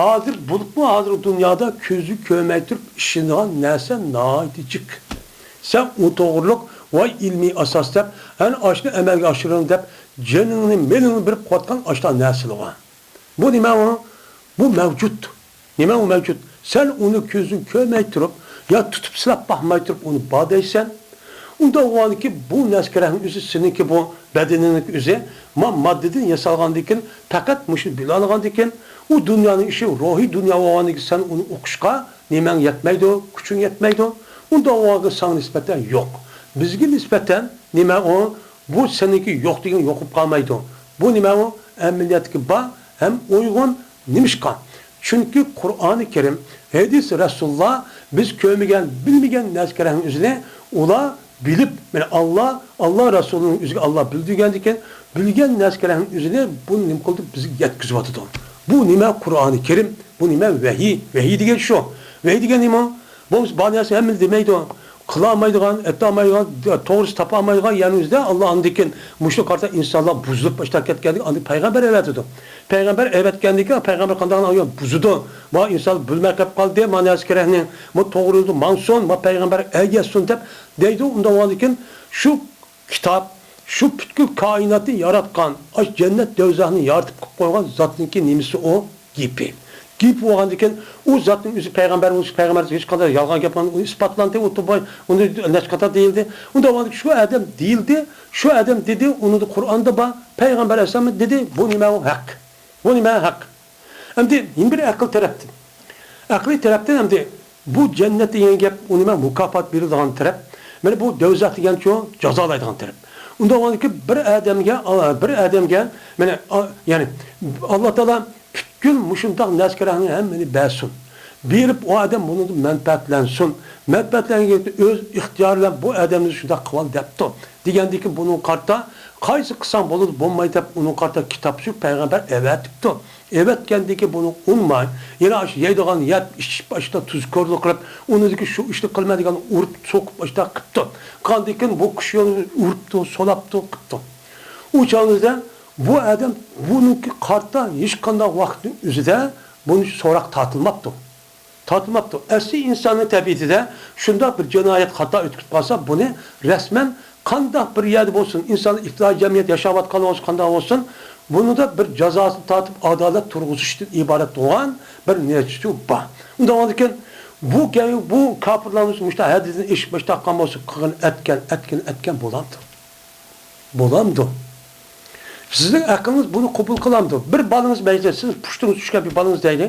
ھازىر بولۇپمۇ ھازىرقى دۇنيادا كۆزى كۆرمەي تۇرۇپ ئىشىنىدىغان نەرسە ناھايىتى جىق. سەن ئۇ توغرۇلۇق ۋاي ئىلمىي ئاساس دەپ، ئەنە ئاشۇنى ئەمەلگە ئاشۇرۇڭ دەپ، جېنىڭنى، مېلىڭنى بېرىپ قىلىۋاتقان ئاشۇنداق نەرسىلەر بار. بۇ نېمە ئۇ؟ بۇ مەۋجۇت. نېمە ئۇ مەۋجۇت؟ سەن ئۇنى كۆزۈڭ كۆرمەي تۇرۇپ، يا تۇتۇپ سىلاپ باقماي تۇرۇپ ئۇنى بار دەيسەن. ئۇنداق بولغاندىكىن بۇ نەرسە كېرەكنىڭ ئۆزى سېنىڭكى بۇ بەدىنىڭنىڭ ئۆزى ما ماددىدىن ياسالغاندىكىن، پەقەت مۇشۇنى بىلەلىغاندىكىن، ئۇ دۇنيانىڭ ئىشى روھىي دۇنيا بولغاندىكىن سەن ئۇنى ئوقۇشقا نېمەڭ يەتمەيدۇ، كۈچۈڭ يەتمەيدۇ. ئۇنداق بولغاندا ساڭا نىسبەتەن يوق. بىزگە نىسبەتەن نېمە ئۇ؟ بۇ سېنىڭكى يوق دېگەن يوقىلىپ قالمايدۇ. بۇ نېمە ئۇ؟ ئەمەلىيەتتىكى بار ھەم ئۇيغۇن. نېمىشقا؟ چۈنكى قۇرئانى كەرىم، ھەدىس رەسۇلۇللا بىز كۆرمىگەن، بىلمىگەن نەرسە كېرەكنىڭ ئۆزىنى ئۇلار بىلىپ، مانا ئاللا، ئاللا رەسۇلىنىڭ ئۆزىگە ئاللا بىلدۈرگەندىكىن، بىلگەن نەرسە كېرەكنىڭ ئۆزىنى بۇ نېمە قىلدى؟ بىزگە يەتكۈزۈۋاتىدۇ. بۇ نېمە؟ قۇرئانى كەرىم. بۇ نېمە؟ ۋەھىي. ۋەھىي دېگەن شۇ. ۋەھىي دېگەن نېمە؟ بولمىسا بار نەرسە ھەممىنى دېمەيدۇ. قىلالمايدىغان، ئېيتالمايدىغان، توغرىسى تاپالمايدىغان يەرنىڭ ئۆزىدە ئاللا ئاندىكىن مۇشۇنى قارىتا ئىنسانلار بۇزۇلۇپ باشلاپ كەتكەندىكىن ئاندىن پەيغەمبەر ئەۋەتىدۇ. پەيغەمبەر ئەۋەتكەندىكىن پەيغەمبەر قانداق ئۇنى بۇزىدۇ. ما ئىنسان بىلمەي قېلىپ قالدى، ما نەرسە كېرەكنى، ما توغرا يولدا ماڭسۇن، ما پەيغەمبەر ئەگەشسۇن دەپ دەيدۇ. ئۇنداق بولغاندىكىن شۇ كىتاب، شۇ پۈتكۈل كائىناتنى ياراتقان، ئاشۇ جەننەت دوزاخنى يارىتىپ قىلىپ قويغان زاتنىڭكى نېمىسى ئۇ؟ گېپى. گېپى بولغاندىكىن، ئۇ زاتنىڭ ئۆزى پەيغەمبەر بولسا، پەيغەمبەر ھېچقانداق يالغان گەپ قىلمايدۇ، ئۇ ئىسپاتلاندى، ئۇ تۇباي، ئۇنى نەچچە قېتىم دېيىلدى. ئۇنداق بولغاندىكىن، شۇ ئادەم دېيىلدى، شۇ ئادەم دېدى، ئۇنىڭدا قۇرئاندا بار، پەيغەمبەر ئەلەيھىسسالام دېدى، بۇ نېمە ئۇ؟ ھەق. بۇ نېمە؟ ھەق. ئەمدى يەنە بىر ئەقىل تەرەپتىن. ئەقلىي تەرەپتىن ئەمدى بۇ جەننەت دېگەن گەپ، ئۇ نېمە؟ مۇكاپات بېرىدىغان تەرەپ. مانا بۇ دوزاخ دېگەنچۇ؟ جازالايدىغان تەرەپ. ئۇنداق بولغاندىكىن بىر ئادەمگە، بىر ئادەمگە، مانا، يەنى ئاللا تائالا پۈتكۈل مۇشۇنداق نەرسە كېرەكنى ھەممىنى بەرسۇن. بېرىپ ئۇ ئادەم بۇنىڭدىن مەنپەئەتلەنسۇن. مەنپەئەتلەنگەن ئۆز ئىختىيارى بىلەن بۇ ئادەمنى شۇنداق قىلىۋال دەپتۇ. دېگەندىكىن بۇنىڭغا قارىتا قايسى قىلساڭ بولىدۇ، بولمايدۇ دەپ ئۇنىڭغا قارىتا كىتاب سۈرۈپ پەيغەمبەر ئەۋەتىپتۇ. ئەۋەتكەندىكىن بۇنى ئۇنىماي، يەنە ئاشۇ يەيدىغان يەپ، ئىچىپ، ئاشۇنداق تۇزكورلۇق قىلىپ، ئۇنىڭدىكى شۇ ئىشنى قىلما دېگەن ئۇرۇپ، سوقۇپ، ئاشۇنداق قىپتۇ. قاندىكىن بۇ كىشى يولىنى ئۇرۇپتۇ، سولاپتۇ، قىپتۇ. ئۇ چاغىڭىزدا بۇ ئادەم بۇنىڭكى قارىتا ھېچقانداق ۋاقىتنىڭ ئۆزىدە بۇنى سوراق تارتىلماپتۇ. تارتماپتۇ. ئەسلى ئىنساننىڭ تەبىئىتىدە شۇنداق بىر جىنايەت، خاتا ئۆتۈپ قالسا، بۇنى رەسمەن قانداق بىر يەردە بولسۇن، ئىنسان ئىپتىدائىي جەمئىيەت ياشاۋاتقان بولسا، قانداق بولسۇن، بۇنىڭدا بىر جازاسىنى تارتىپ، ئادالەت تۇرغۇزۇشتىن ئىبارەت بولغان بىر نەرسە بار. ئۇنداق بولغاندىكىن، بۇ گە-، بۇ كاپىرلارنىڭ مۇشۇنداق ھەددىدىن ئېشىپ، مۇشۇنداق قىلغان بولسا، قىلغىنى ئەتكەن، ئەتكىنى ئەتكەن بولامدۇ؟ بولامدۇ؟ سىزنىڭ ئەقلىڭىز بۇنى قوبۇل قىلامدۇ؟ بىر بالىڭىز مەيلى، سىز پۇشتىڭىز چۈشكەن بىر بالىڭىز دەيلى.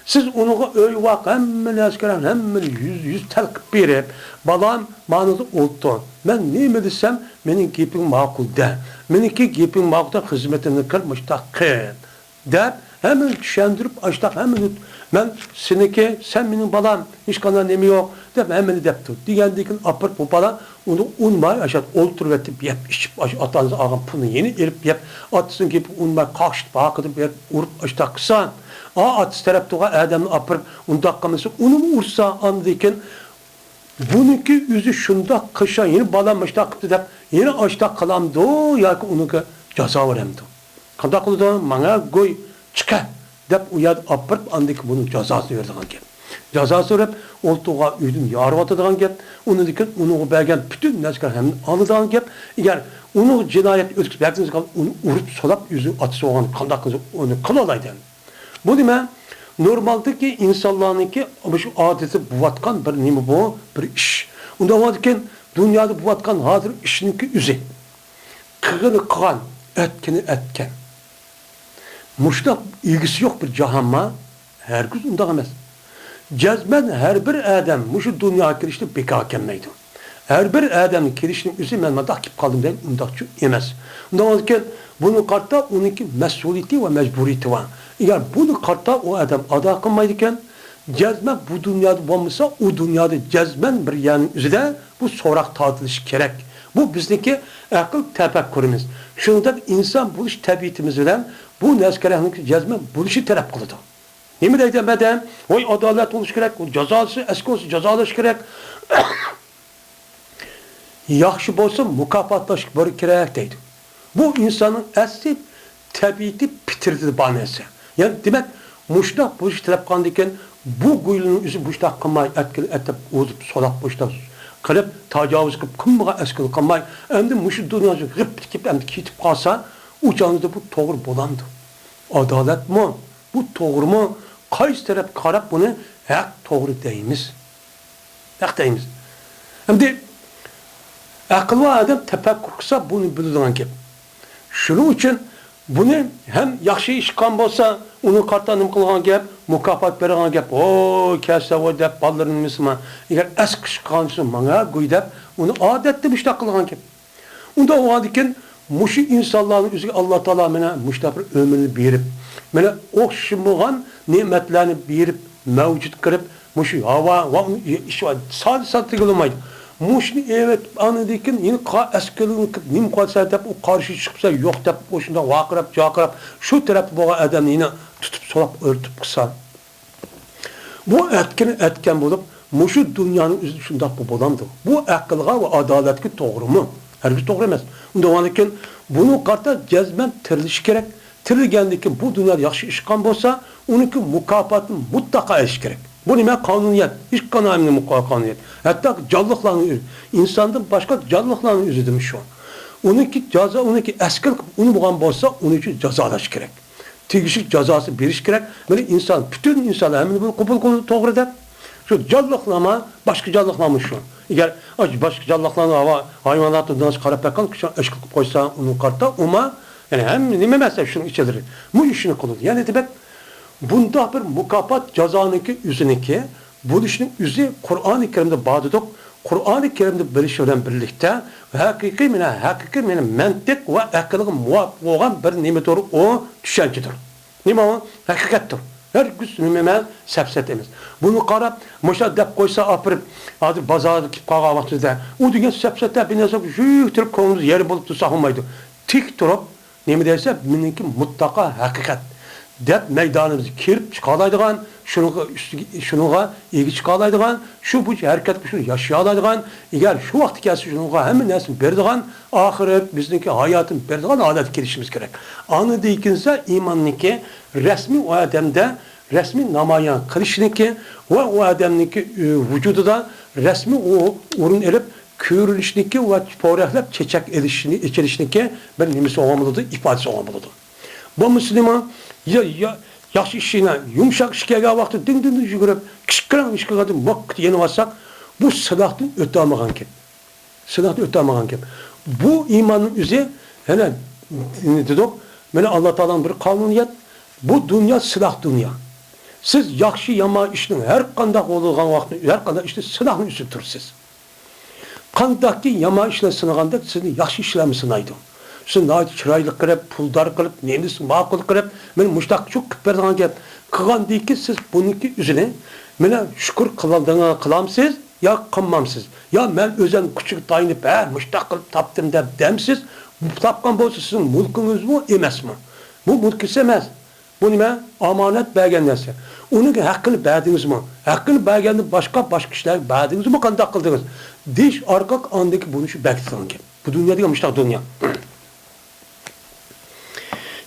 سىز ئۇنىڭغا ئۆي ۋاق، ھەممە نەرسە كېرەك، ھەممىنى يۈز، يۈز تەلقىپ بېرىپ، «بالام، مانىدا ئولتۇر. مەن نېمە دېسەم، مېنىڭ گېپىم ماقۇل دە. مېنىڭكى گېپىڭ ماقۇل دە، خىزمىتىمنى قىل، مۇشتاق قىل» دەپ، ھەممىنى چۈشەندۈرۈپ، ئاشتاق ھەممىنى، «مەن سېنىكى، سەن مېنىڭ بالام، ھېچقانداق نېمە يوق» دەپ، ھەممىنى دەپتۇ. دېگەندىن كېيىن ئاپىرىپ، بۇ بالا ئۇنى ئۇنىماي، ئاشۇ ئولتۇرۇۋېتىپ، يەپ ئىچىپ، ئاشۇ ئاتا-ئانىسى ئالغان پۇلنى يەنە ئېلىپ يەپ، ئاتىسىنىڭ گېپىگە ئۇنىماي، قاقشىتىپ، ھاقىدىپ يەپ، ئۇرۇپ، ئاشتاق قىلسا، ئا، ئاتىسى تەرەپ تۇرغان ئادەمنى ئاپىرىپ، ئۇنداق قىلمىسا، ئۇنىمۇ ئۇرسا، ئاندىن كېيىن بۇنىڭكى ئۆزى شۇنداق قىلسا، يەنە بالام ئاشتاق قىپتۇ دەپ، يەنە ئاشتاق قىلامدۇ ياكى ئۇنىڭكى جازا بېرەمدۇ؟ قانداق قىلىدۇ؟ «ماڭا گوي، چىقە» دەپ ئۇ يەردە ئاپىرىپ، ئاندىن كېيىن بۇنىڭ جازاسىنى بېرىدىغان گەپ. جازاسى بېرىپ، ئولتۇرغان ئۆيدىن يارىۋاتىدىغان گەپ. ئۇنىڭدىن كېيىن ئۇنىڭغا بەرگەن پۈتۈن نەرسىلەر ھەممىنى ئالىدىغان گەپ. ئەگەر ئۇنىڭغا جىنايەت ئۆتكۈزۈپ بەرگىنىڭىزگە ئۇنى ئۇرۇپ، سولاپ، ئۆزى ئاتىسى بولغان قانداق قىلسا ئۇنى قىلالايدۇ. بۇ نېمە؟ نورمالدىكى ئىنسانلارنىڭكى مۇشۇ ئادىتى بولۇۋاتقان بىر نېمە بۇ؟ بىر ئىش. ئۇنداق بولغاندىكىن دۇنيادا بولۇۋاتقان ھازىر ئىشنىڭكى ئۆزى. قىلغىنى قىلغان، ئەتكىنى ئەتكەن. مۇشۇنداق ئىگىسى يوق بىر جاھانما؟ ھەرگىز ئۇنداق ئەمەس. جەزمەن ھەر بىر ئادەم مۇشۇ دۇنياغا كېلىشنى بىكار كەلمەيدۇ. ھەر بىر ئادەمنىڭ كېلىشىنىڭ ئۆزى «مەن مانداق كېلىپ قالدىم» دەيدۇ، ئۇنداقچۇ ئەمەس. ئۇنداق بولغاندىكىن بۇنىڭغا قارىتا ئۇنىڭكى مەسئۇلىيىتى ۋە مەجبۇرىيىتى بار. ئەگەر بۇنىڭغا قارىتا ئۇ ئادەم ئادا قىلمايدىكەن، جەزمەن بۇ دۇنيادا بولمىسا، ئۇ دۇنيادا جەزمەن بىر يەرنىڭ ئۆزىدە بۇ سوراق تارتىلىشى كېرەك. بۇ بىزنىڭكى ئەقىل تەپەككۇرىمىز. شۇنىڭدەك ئىنسان بولۇش تەبىئىتىمىز بىلەن بۇ نەرسە كېرەكنىڭكى جەزمەن بولۇشى تەلەپ قىلىدۇ. نېمە دەيدۇ بەدەن؟ ۋاي، ئادالەت بولۇشى كېرەك، ئۇ جازاسى ئەسكى بولسا جازالاش كېرەك. ياخشى بولسا مۇكاپاتلاش بولۇشى كېرەك دەيدۇ. بۇ ئىنساننىڭ ئەسلى تەبىئىتى، پىترىتىدە بار نەرسە. يەنى دېمەك، مۇشۇنداق بولۇشى تەلەپ قىلغاندىكىن، بۇ گۇيلىنىڭ ئۆزى مۇشۇنداق قىلماي، ئەتكىلى ئەتەپ ئوزۇپ، سولاپ، مۇشۇنداق قىلىپ، تاجاۋۇز قىلىپ، قىلمىغان ئەسكىلى قىلماي، ئەمدى مۇشۇ دۇنيادىن غىپ كېتىپ، ئەمدى كېتىپ قالسا، ئۇ چاغدا بۇ توغرا بولامدۇ؟ ئادالەتمۇ؟ بۇ توغرىمۇ؟ قايسى تەرەپكە قاراپ بۇنى ھەق، توغرا دەيمىز؟ ھەق دەيمىز. ئەمدى ئەقىل بار ئادەم تەپەككۇر قىلسا، بۇنى بىلىدىغان گەپ. شۇنىڭ ئۈچۈن بۇنى ھەم ياخشى ئىش قىلغان بولسا، ئۇنىڭغا قارىتا نېمە قىلغان گەپ، مۇكاپات بېرىدىغان گەپ. «ھوي، كەلسە ۋاي» دەپ، بالىلىرىنى نېمىسىما. ئەگەر ئەسكى ئىش قىلغان بولسا، «ماڭا گۇي» دەپ، ئۇنى ئادەتتە مۇشۇنداق قىلغان گەپ. ئۇنداق بولغاندىكىن، مۇشۇ ئىنسانلارنىڭ ئۆزىگە ئاللا تائالا مانا مۇشۇنداق بىر ئۆمۈرنى بېرىپ، مانا ئوخشىمىغان نېمەتلەرنى بېرىپ، مەۋجۇت قىلىپ، مۇشۇ ھاۋا ۋە ئۇنى ئىش سان سان تېگىلمايدۇ. مۇشۇنى ئېۋەتىپ، ئاندىن كېيىن يەنە قا-، ئەسكىلىنىپ نېمە قىلسا دەپ، ئۇ قارشى چىقسا يوق دەپ، ئۇ شۇنداق ۋارقىراپ، جارقىراپ، شۇ تەرەپتە بولغان ئادەمنى يەنە تۇتۇپ، سولاپ، ئۆلتۈرۈپ قىلسا. بۇ ئەتكىنى ئەتكەن بولۇپ، مۇشۇ دۇنيانىڭ ئۆزىدە شۇنداق بولۇپ بولامدۇ؟ بۇ ئەقىلغا ۋە ئادالەتكە توغرىمۇ؟ ھەرگىز توغرا ئەمەس. ئۇنداق بولغاندىكىن، بۇنىڭغا قارىتا جەزمەن تىرىلىشى كېرەك. تىرىلگەندىن كېيىن بۇ دۇنيادا ياخشى ئىش قىلغان بولسا، ئۇنىڭكى مۇكاپاتىنى مۇتلەقا ئېلىشى كېرەك. بۇ نېمە؟ قانۇنىيەت. ھېچ قانداق قانۇنىيەت. ھەتتا جانلىقلارنىڭ ئۆزى، ئىنساندىن باشقا جانلىقلارنىڭ ئۆزىدىمۇ شۇ. ئۇنىڭكى جازا، ئۇنىڭكى ئەسكىلىك ئۇنى بولغان بولسا، ئۇنىڭ ئۈچۈن جازالاش كېرەك. تېگىشلىك جازاسى بېرىش كېرەك. مانا ئىنسان، پۈتۈن ئىنسان ھەممىنى بۇنى قوبۇل قىلىدۇ، توغرا دەپ. شۇ جانلىقلارمۇ، باشقا جانلىقلارمۇ شۇ. ئەگەر ئاشۇ باشقا جانلىقلارنى ھايۋاناتنى دېڭىزغا قاراپ باققان كىشى ئىش قىلىپ قويسا، ئۇنىڭغا قارىتا ئۇما، يەنى ھەممە نېمە ئەمەس شۇنىڭ ئىچىلىرى. مۇشۇ ئىشنى قىلىدۇ. يەنى دېمەك، بۇنداق بىر مۇكاپات جازانىڭكى ئۆزىنىڭكى بولۇشنىڭ ئۆزى قۇرئانى كەرىمدە بار دېدۇق. قۇرئانى كەرىمدە بىلىش بىلەن بىرلىكتە ھەقىقىي، مانا، ھەقىقىي، مانا، مەنتىق ۋە ئەقىلگە مۇۋاپىق بولغان بىر نېمىدۇر ئۇ، چۈشەنچىدۇر. نېمە ئۇ؟ ھەقىقەتتۇر. ھەرگىز نېمە ئەمەس، سەپسەتە ئەمەس. بۇنى قاراپ، مۇشۇ دەپ قويسا ئاپىرىپ، ھازىر بازارغا كېلىپ قالغان ۋاقتىمىزدا ئۇ دېگەن سەپسەتە بىر نەرسە يۈكتۈرۈپ كۆڭلىمىز يېرىم بولۇپ تۇرسا بولمايدۇ. تىك تۇرۇپ، نېمە دېسە، مېنىڭكى مۇتلەقا ھەقىقەت دەپ مەيدانىمىزغا كىرىپ چىقالايدىغان، شۇنىڭغا ئۈستىگە، شۇنىڭغا ئىگە چىقالايدىغان، شۇ بويىچە ھەرىكەت قىلىپ شۇنى ياشىيالايدىغان، ئەگەر شۇ ۋاقتى كەلسە شۇنىڭغا ھەممە نەرسىنى بېرىدىغان، ئاخىرەت بىزنىڭكى ھاياتىنى بېرىدىغان ھالەتكە كېلىشىمىز كېرەك. ئاندىن كېيىن ئىماننىڭكى رەسمىي ئۇ ئادەمدە رەسمىي نامايان قىلىشنىكى ۋە ئۇ ئادەمنىڭكى، ئۆ، ۋۇجۇدىدا رەسمىي ئۇ ئورۇن ئېلىپ، كۆرۈنۈشنىكى ۋە پورەكلەپ چېچەك ئېلىشنى، ئېچىلىشنىكى بىر نېمىسى بولغان بولىدۇ، ئىپادىسى بولغان بولىدۇ. بولمىسا نېمە؟ يا، يا، ياخشى ئىشنى، يۇمشاق ئىش كەلگەن ۋاقىتتا دىڭ، دىڭ، دىڭ يۈگۈرۈپ، كىچىككىنە ئىش كەلگەندە ماققىدە يېنىۋالساق، بۇ سىناقتىن ئۆتەلمىگەن گەپ. سىناقتىن ئۆتەلمىگەن گەپ. بۇ ئىماننىڭ ئۆزى، يەنە دېدۇق، مانا ئاللا تائالانىڭ بىر قانۇنىيەت، بۇ دۇنيا سىناق دۇنيا. سىز ياخشى-يامان ئىشنىڭ ھەر قانداق بولىدىغان ۋاقىتنى، ھەر قانداق ئىشتا سىناقنى ئۈستىدە تۇرىسىز. قانداقكى يامان ئىشلار سىنىغاندەك، سىزنى ياخشى ئىشلارمۇ سىنايدۇ. سىز ناھايىتى چىرايلىق قىلىپ، پۇلدار قىلىپ، نېمىسى ماقۇل قىلىپ، مېنى مۇشۇنداق چوق قىلىپ بېرىدىغان گەپ قىلغاندىن كېيىن، سىز بۇنىڭكى ئۆزىنى، مانا، شۈكۈر قىلىدىغان قىلامسىز يا قىلمامسىز؟ يا مەن ئۆزۈم كۈچىگە تايىنىپ، ھە، مۇشۇنداق قىلىپ تاپتىم دەپ دەمسىز؟ تاپقان بولسا سىزنىڭ مۇلكىڭىزمۇ ئەمەسمۇ؟ بۇ مۇلكىسى ئەمەس. بۇ نېمە؟ ئامانەت بەرگەن نەرسە. ئۇنىڭ ھەققىنى بەردىڭىزمۇ؟ ھەققىنى بەرگەندىن باشقا، باشقا كىشىلەرگە بەردىڭىزمۇ؟ قانداق قىلدىڭىز؟ دېيىش ئارقىلىق ئاندىن كېيىن بۇنى شۇ بەكرىتىدىغان گەپ. بۇ دۇنيا دېگەن مۇشۇنداق دۇنيا.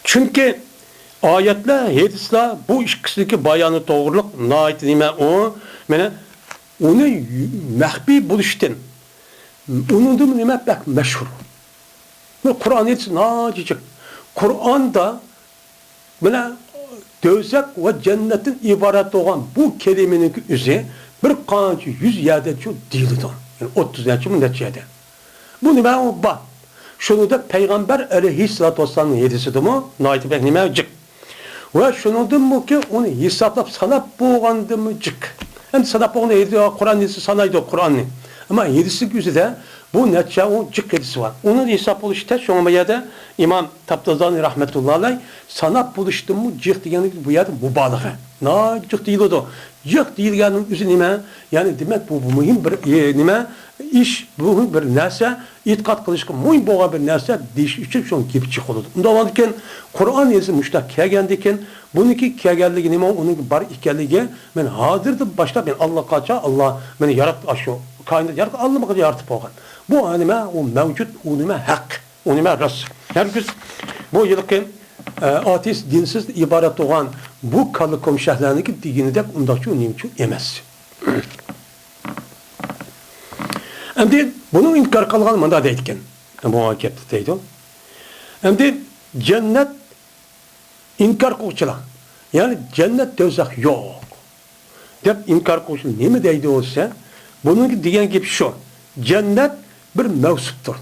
چۈنكى ئايەتلەر، ھەدىسلەر بۇ ئىككىسىدىكى بايانى توغرىلىق ناھايىتى نېمە ئۇ؟ مانا ئۇنى مەخپىي بولۇشتىن، ئۇنىڭدىن نېمە بەك مەشھۇر. بۇ قۇرئان ھەدىس ناھايىتى جىق. قۇرئاندا مانا دوزاخ ۋە جەننەتتىن ئىبارەت بولغان بۇ كەلىمىنىڭكى ئۆزى بىر قانچە يۈز يەردە شۇ دېيىلىدۇ. يەنى ئوتتۇز نەچچە، مىڭ نەچچە يەردە. بۇ نېمە ئۇ بار. شۇنىڭدەك پەيغەمبەر ئەلەيھىسسالاتۇ ۋەسسالامنىڭ ھەدىسىدىمۇ ناھايىتى بەك نېمە جىق. ۋە شۇنىڭدىنمۇكى ئۇنى ھېسابلاپ ساناپ بولغاندىمۇ جىق. ئەمدى ساناپ بولغان ھەدىس، قۇرئان ھەدىسى سانايدۇ قۇرئاننى. ئەمما ھەدىسنىڭ ئۆزىدە بۇ نەچچە ئۇ جىق ھەدىسى بار. ئۇنى ھېساب بولۇشى تەس، شۇڭا بۇ يەردە ئىمام تاپتازانى رەھمەتۇللا ئەلەيھ ساناپ بولۇشتىنمۇ جىق دېگەنلىك بۇ يەردە مۇبالىغە. ناھايىتى جىق دېيىلىدۇ. جىق دېيىلگەننىڭ ئۆزى نېمە؟ يەنى دېمەك بۇ، بۇ مۇھىم بىر، ئى، نېمە؟ ئىش، مۇھىم بىر نەرسە، ئېتىقاد قىلىشقا مۇھىم بولغان بىر نەرسە دېيىش ئۈچۈن شۇنى گېپى چىقىرىلىدۇ. ئۇنداق بولغاندىكىن قۇرئان ھەدىسى مۇشۇنداق كەلگەندىكىن بۇنىڭكى كەلگەنلىكى نېمە؟ ئۇنىڭ بار ئىكەنلىكى مەن ھازىردىن باشلاپ، يەنى ئاللىقاچان ئاللا مېنى ياراتتى، ئاشۇ كائىناتنى ياراتقان ئاللىماقاچان يارىتىپ قويغان. بۇ نېمە؟ ئۇ مەۋجۇت، ئۇ نېمە؟ ھەق. ئۇ نېمە؟ راست. ھەرگىز بۇ ھېلىقى، ئە، ئاتېئىست، دىنسىز ئىبارەت بولغان بۇ كاللا كومشەھلەرنىڭكى دېگىنىدەك ئۇنداقچۇ نېمىچۇ ئەمەس. ئەمدى بۇنى ئىنكار قىلغان مۇنداق دەيدىكەن. بۇ گەپتە دەيدۇ. ئەمدى جەننەت ئىنكار قىلغۇچىلار، يەنى جەننەت، دوزاخ يوق دەپ ئىنكار قىلغۇچىلار نېمە دەيدۇ دېسە، بۇنىڭ دېگەن گېپى شۇ، جەننەت بىر مەۋسۇپتۇر.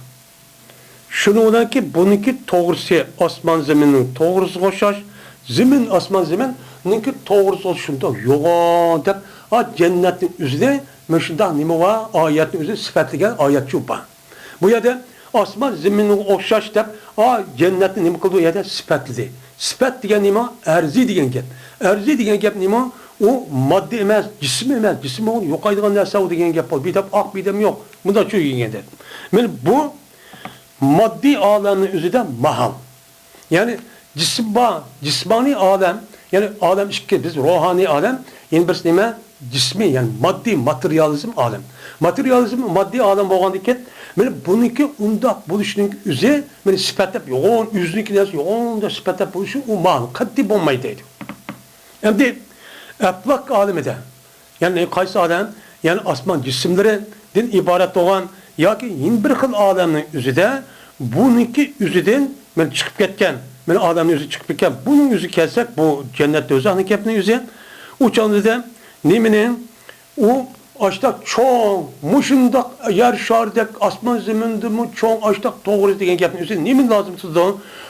شۇنىڭ بىلەنكى بۇنىڭكى توغرىسى ئاسمان زېمىننىڭ توغرىسىغا ئوخشاش، زېمىن ئاسمان زېمىننىڭكى توغرىسىغا شۇنداق يوغان دەپ، ئا، جەننەتنىڭ ئۆزىدە مۇشۇنداق نېمە بار، ئايەتنىڭ ئۆزى سۈپەتلىگەن ئايەتچۇ بار. بۇ يەردە ئاسمان زېمىنغا ئوخشاش دەپ، ئا، جەننەتنى نېمە قىلدى؟ ئۇ يەردە سۈپەتلىدى. سۈپەت دېگەن نېمە؟ ئەرزى دېگەن گەپ. ئەرزى دېگەن گەپ نېمە؟ ئۇ ماددا ئەمەس، جىسىم ئەمەس، جىسىم بولغان يوقايدىغان نەرسە ئۇ دېگەن گەپ بولدى. بىدەم ئاق، بىدەم يوق. مۇنداق چۈشىنگەندە. مانا بۇ ماددىي ئالەمنىڭ ئۆزىدە ماھال. يەنى جىسىم بار، جىسمانىي ئالەم، يەنى ئالەم ئىككى، بىز روھانىي ئالەم، يەنە بىرسى نېمە؟ جىسمىي، يەنى ماددىي، ماتېرىيالىزم ئالەم. ماتېرىيالىزم ماددىي ئالەم بولغاندىكىن، مانا بۇنىڭكى ئۇنداق بولۇشىنىڭ ئۆزى، مانا سۈپەتلەپ يوغان، ئۆزىنىڭكى نەرسە يوغان دەپ سۈپەتلەپ بولۇشى ئۇ ماھال، قەتئىي بولمايدۇ دەيدۇ. ئەمدى ئەپلاك ئالىمىدە، يەنى قايسى ئالەم؟ يەنى ئاسمان جىسىملىرىدىن ئىبارەت بولغان ياكى يەنە بىر خىل ئالەمنىڭ ئۆزىدە بۇنىڭكى ئۆزىدىن مانا چىقىپ كەتكەن، مانا ئالەمنىڭ ئۆزى چىقىپ كەتكەن، بۇنىڭ ئۆزىگە كەلسەك، بۇ جەننەت دوزاخنىڭ گەپنىڭ ئۆزى. ئۇ چاغدا نېمىنى؟ ئۇ ئاشتاق چوڭ، مۇشۇنداق يەر شارىدەك ئاسمان زېمىندىنمۇ چوڭ ئاشتاق توغرىسى دېگەن گەپنىڭ ئۆزى نېمە لازىم تۇتىدۇ؟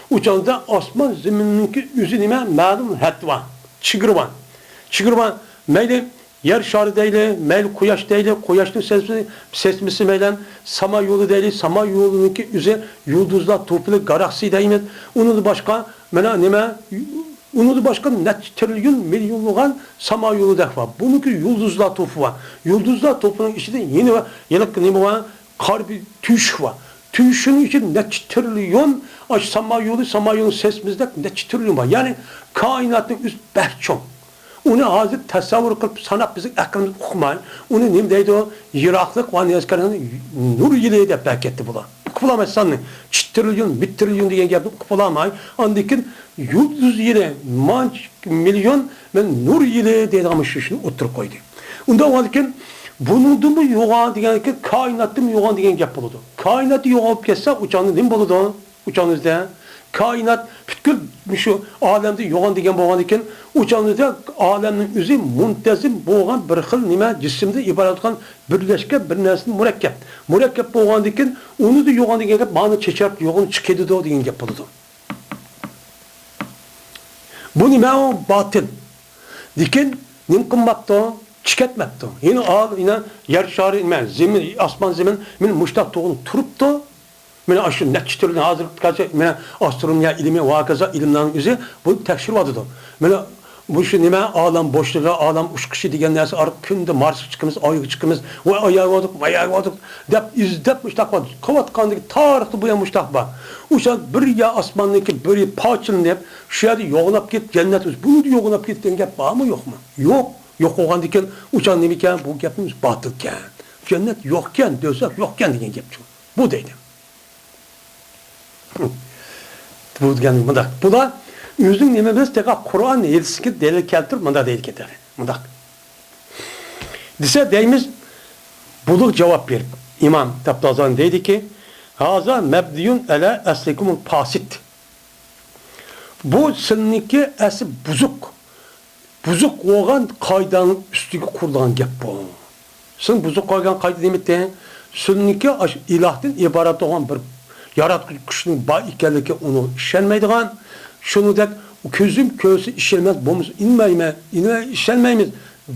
ئۇ چاغدا ئاسمان زېمىننىڭكى ئۆزى نېمە؟ مەلۇم ھەددى بار، چېگرا بار. چېگرا بار. مەيلى يەر شارى دەيلى، مەيلى قۇياش دەيلى، قۇياشنىڭ سېزمىسى، سېزمىسى مەيلەن ساما يولى دەيلى، ساما يولىنىڭكى ئۆزى يۇلدۇزلار توپىلى، گالاكسىيە دەيمىز. ئۇنىڭدىن باشقا، مانا نېمە، ئۇنىڭدىن باشقا نەچچە تىرىليون، مىليونلىغان ساما يولىدەك بار. بۇنىڭكى يۇلدۇزلار توپى بار. يۇلدۇزلار توپىنىڭ ئىچىدە يەنە بار، ھېلىقى نېمە بار؟ قارا بىر تۆشۈك بار. تۆشۈكنىڭ ئىچىدە نەچچە تىرىليون، ئاشۇ ساما يولى، ساما يولىنىڭ سېزمىسىدەك نەچچە تىرىليون بار. يەنى كائىناتنىڭ ئۆزى بەك چوڭ. ئۇنى ھازىر تەسەۋۋۇر قىلىپ ساناپ بىزنىڭ ئەقلىمىز ئۇقماي، ئۇنى نېمە دەيدۇ؟ يىراقلىق ۋە نېمە نۇر يىلى دەپ بەركەتتى بۇلار. ئۇقۇپ بولالماي ساننى. چىتتىرىليون، مىتتىرىليون دېگەن گەپنى ئۇقۇپ بولالماي، ئاندىن كېيىن يۇلدۇز يىلى، مانچە مىليون، مەن نۇر يىلى دەيدىغان مۇشۇ ئىشنى ئوتتۇرىغا قويدى. ئۇنداق بولغاندىكىن، بۇنىڭدىنمۇ يوغان دېگەندىكىن، كائىناتتىنمۇ يوغان دېگەن گەپ بولىدۇ. كائىناتتا يوغىلىپ كەتسە، ئۇ چاغدا نېمە بولىدۇ؟ ئۇ چاغدا بىزدە كائىنات پۈتكۈل مۇشۇ ئالەمدە يوغان دېگەن بولغاندىكىن، ئۇ چاغدا بىزدە ئالەمنىڭ ئۆزى مۇنتەزىم بولغان بىر خىل نېمە، جىسىمدىن ئىبارەت بولغان بىرلەشكەن بىر نەرسىدىن مۇرەككەپ. مۇرەككەپ بولغاندىكىن، ئۇنىدا يوغان دېگەن گەپ، مانا چېچەپ يوغان چىقىدۇ دېگەن گەپ بولىدۇ. بۇ نېمە ئۇ؟ باتىن. لېكىن نېمە قىلماپتۇ؟ چىقىتماپتۇ. يەنە ئال-، يەنە يەر شارى، نېمە، زېمىن، ئاسمان زېمىن، مانا مۇشتاق توغرا تۇرۇپتۇ. مانا ئاشۇ نەچچە تۈرنى ھازىرغىچە، مانا ئاسترونومىيە ئىلمى ۋە ھاكازا ئىلىملەرنىڭ ئۆزى بۇنى تەكشۈرۈۋاتىدۇ. مانا مۇشۇ نېمە، ئالەم بوشلۇقى، ئالەم ئۇچقۇچى دېگەن نەرسە ئارقا كۈندە مارسقا چىقىمىز، ئايغا چىقىمىز، ۋە ئاياغ بولدۇق، ماياغ بولدۇق دەپ ئىزدەپ مۇشتاق قىلىۋاتىدۇ. تارىختىن بۇيان مۇشتاق بار. ئۇ سەل بىر يا ئاسماننىڭكى بىرى پارچىلىنىپ، شۇ يەردە يوغىناپ كېتىپ، جەننەت بۇنىڭدا يوغىناپ كەتكەن گەپ بارمۇ، يوقمۇ؟ يوق. يوق بولغاندىكىن، ئۇچان نېمىكەن؟ بۇ گەپنىمىز باتىلكەن. جەننەت يوقكەن، دوزاخ يوقكەن دېگەن گەپ شۇ. بۇ دەيدۇ. بۇ دېگەن مۇنداق. بۇلار ئۆزىنىڭ نېمە بىلسە تېخى قۇرئان ھەدىسكە دەلىل كەلتۈرۈپ مۇنداق دەيدىكەن تېخى. مۇنداق. دېسە دەيمىز، بۇلۇغ جاۋاب بېرىپ، ئىمام تەپتازانى دەيدىكى، ھازا مەبنىيۇن ئەلە ئەسلىكۇمۇل پاسىت. بۇ سىلىنىڭكى ئەسلى بۇزۇق. بۇزۇق بولغان قائىدەڭنىڭ ئۈستىگە قۇرۇلغان گەپ بۇ. سېنىڭ بۇزۇق قويغان قائىدە نېمىتى؟ سېنىڭكى ئاشۇ ئىلاھتىن ئىبارەت بولغان بىر ياراتقۇچى كۈچنىڭ بار ئىكەنلىكى، ئۇنىڭغا ئىشەنمەيدىغان، شۇنىڭدەك كۆزۈم كۆرسە ئىشەنمەس، بولمىسا ئىنمەيمەن، ئىنمەي-، ئىشەنمەيمىز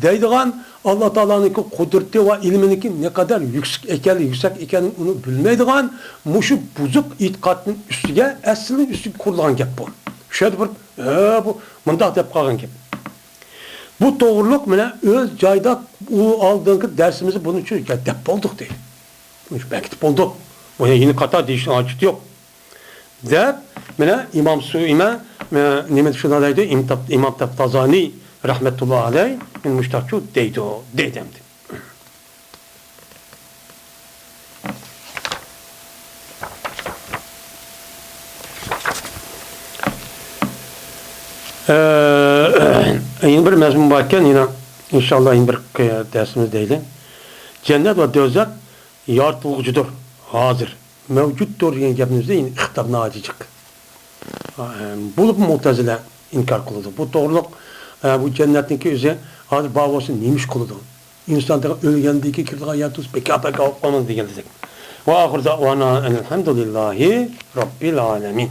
دەيدىغان، ئاللا تائالانىڭكى قۇدرىتى ۋە ئىلمىنىڭكى نەقەدەر يۈكسەك ئىكەنلىكى، يۈكسەك ئىكەنلىكىنى ئۇنى بىلمەيدىغان، مۇشۇ بۇزۇق ئېتىقادنىڭ ئۈستىگە، ئەسلىنىڭ ئۈستىگە قۇرۇلغان گەپ بۇ. شۇ يەردە بىر، ھە، بۇ مۇنداق دەپ قالغان گەپ. بۇ توغرۇلۇق مانا ئۆز جايىدا ئۇ ئالدىنقى دەرسىمىزدە بۇنى شۇ دەپ بولدۇق دەيدۇ. بۇنى شۇ بەكىتىپ بولدۇق. بۇنى يەنە قايتا دېيىشنىڭ ھاجىتى يوق. دەپ، مانا ئىمام سۇ-، ئىمام، ئە، نېمە شۇنداق دەيدۇ؟ ئىمام تەپ-، ئىمام تەپتازانى رەھمەتۇللا ئەلەي، مانا مۇشتاقچۇ دەيدۇ، دەيدۇ ئەمدى. ئە، يەنە بىر مەزمۇن بار ئىكەن، يەنە ئىنشاللا يەنە بىر دەرسىمىز دەيلى. جەننەت ۋە دوزاخ يارىتىلغۇچىدۇر، ھازىر مەۋجۇتتۇر دېگەن گەپنى بىزدە يەنە ئىختىلاپ ناھايىتى جىق. بولۇپمۇ مۇتەزىلە ئىنكار قىلىدۇ. بۇ توغرۇلۇق، ئە، بۇ جەننەتنىڭكى ئۆزى ھازىر بار بولسا نېمە ئىش قىلىدۇ؟ ئىنسان تېخى ئۆلگەندىن كېيىن كىرىدىغان يەر تۇرسا بىكار بىكار بولۇپ قالمىدى دېگەن دېدۇق. ۋە ئاخىر دەئۋانا ئەلھەمدۇلىللاھى رەببىل ئالەمىن.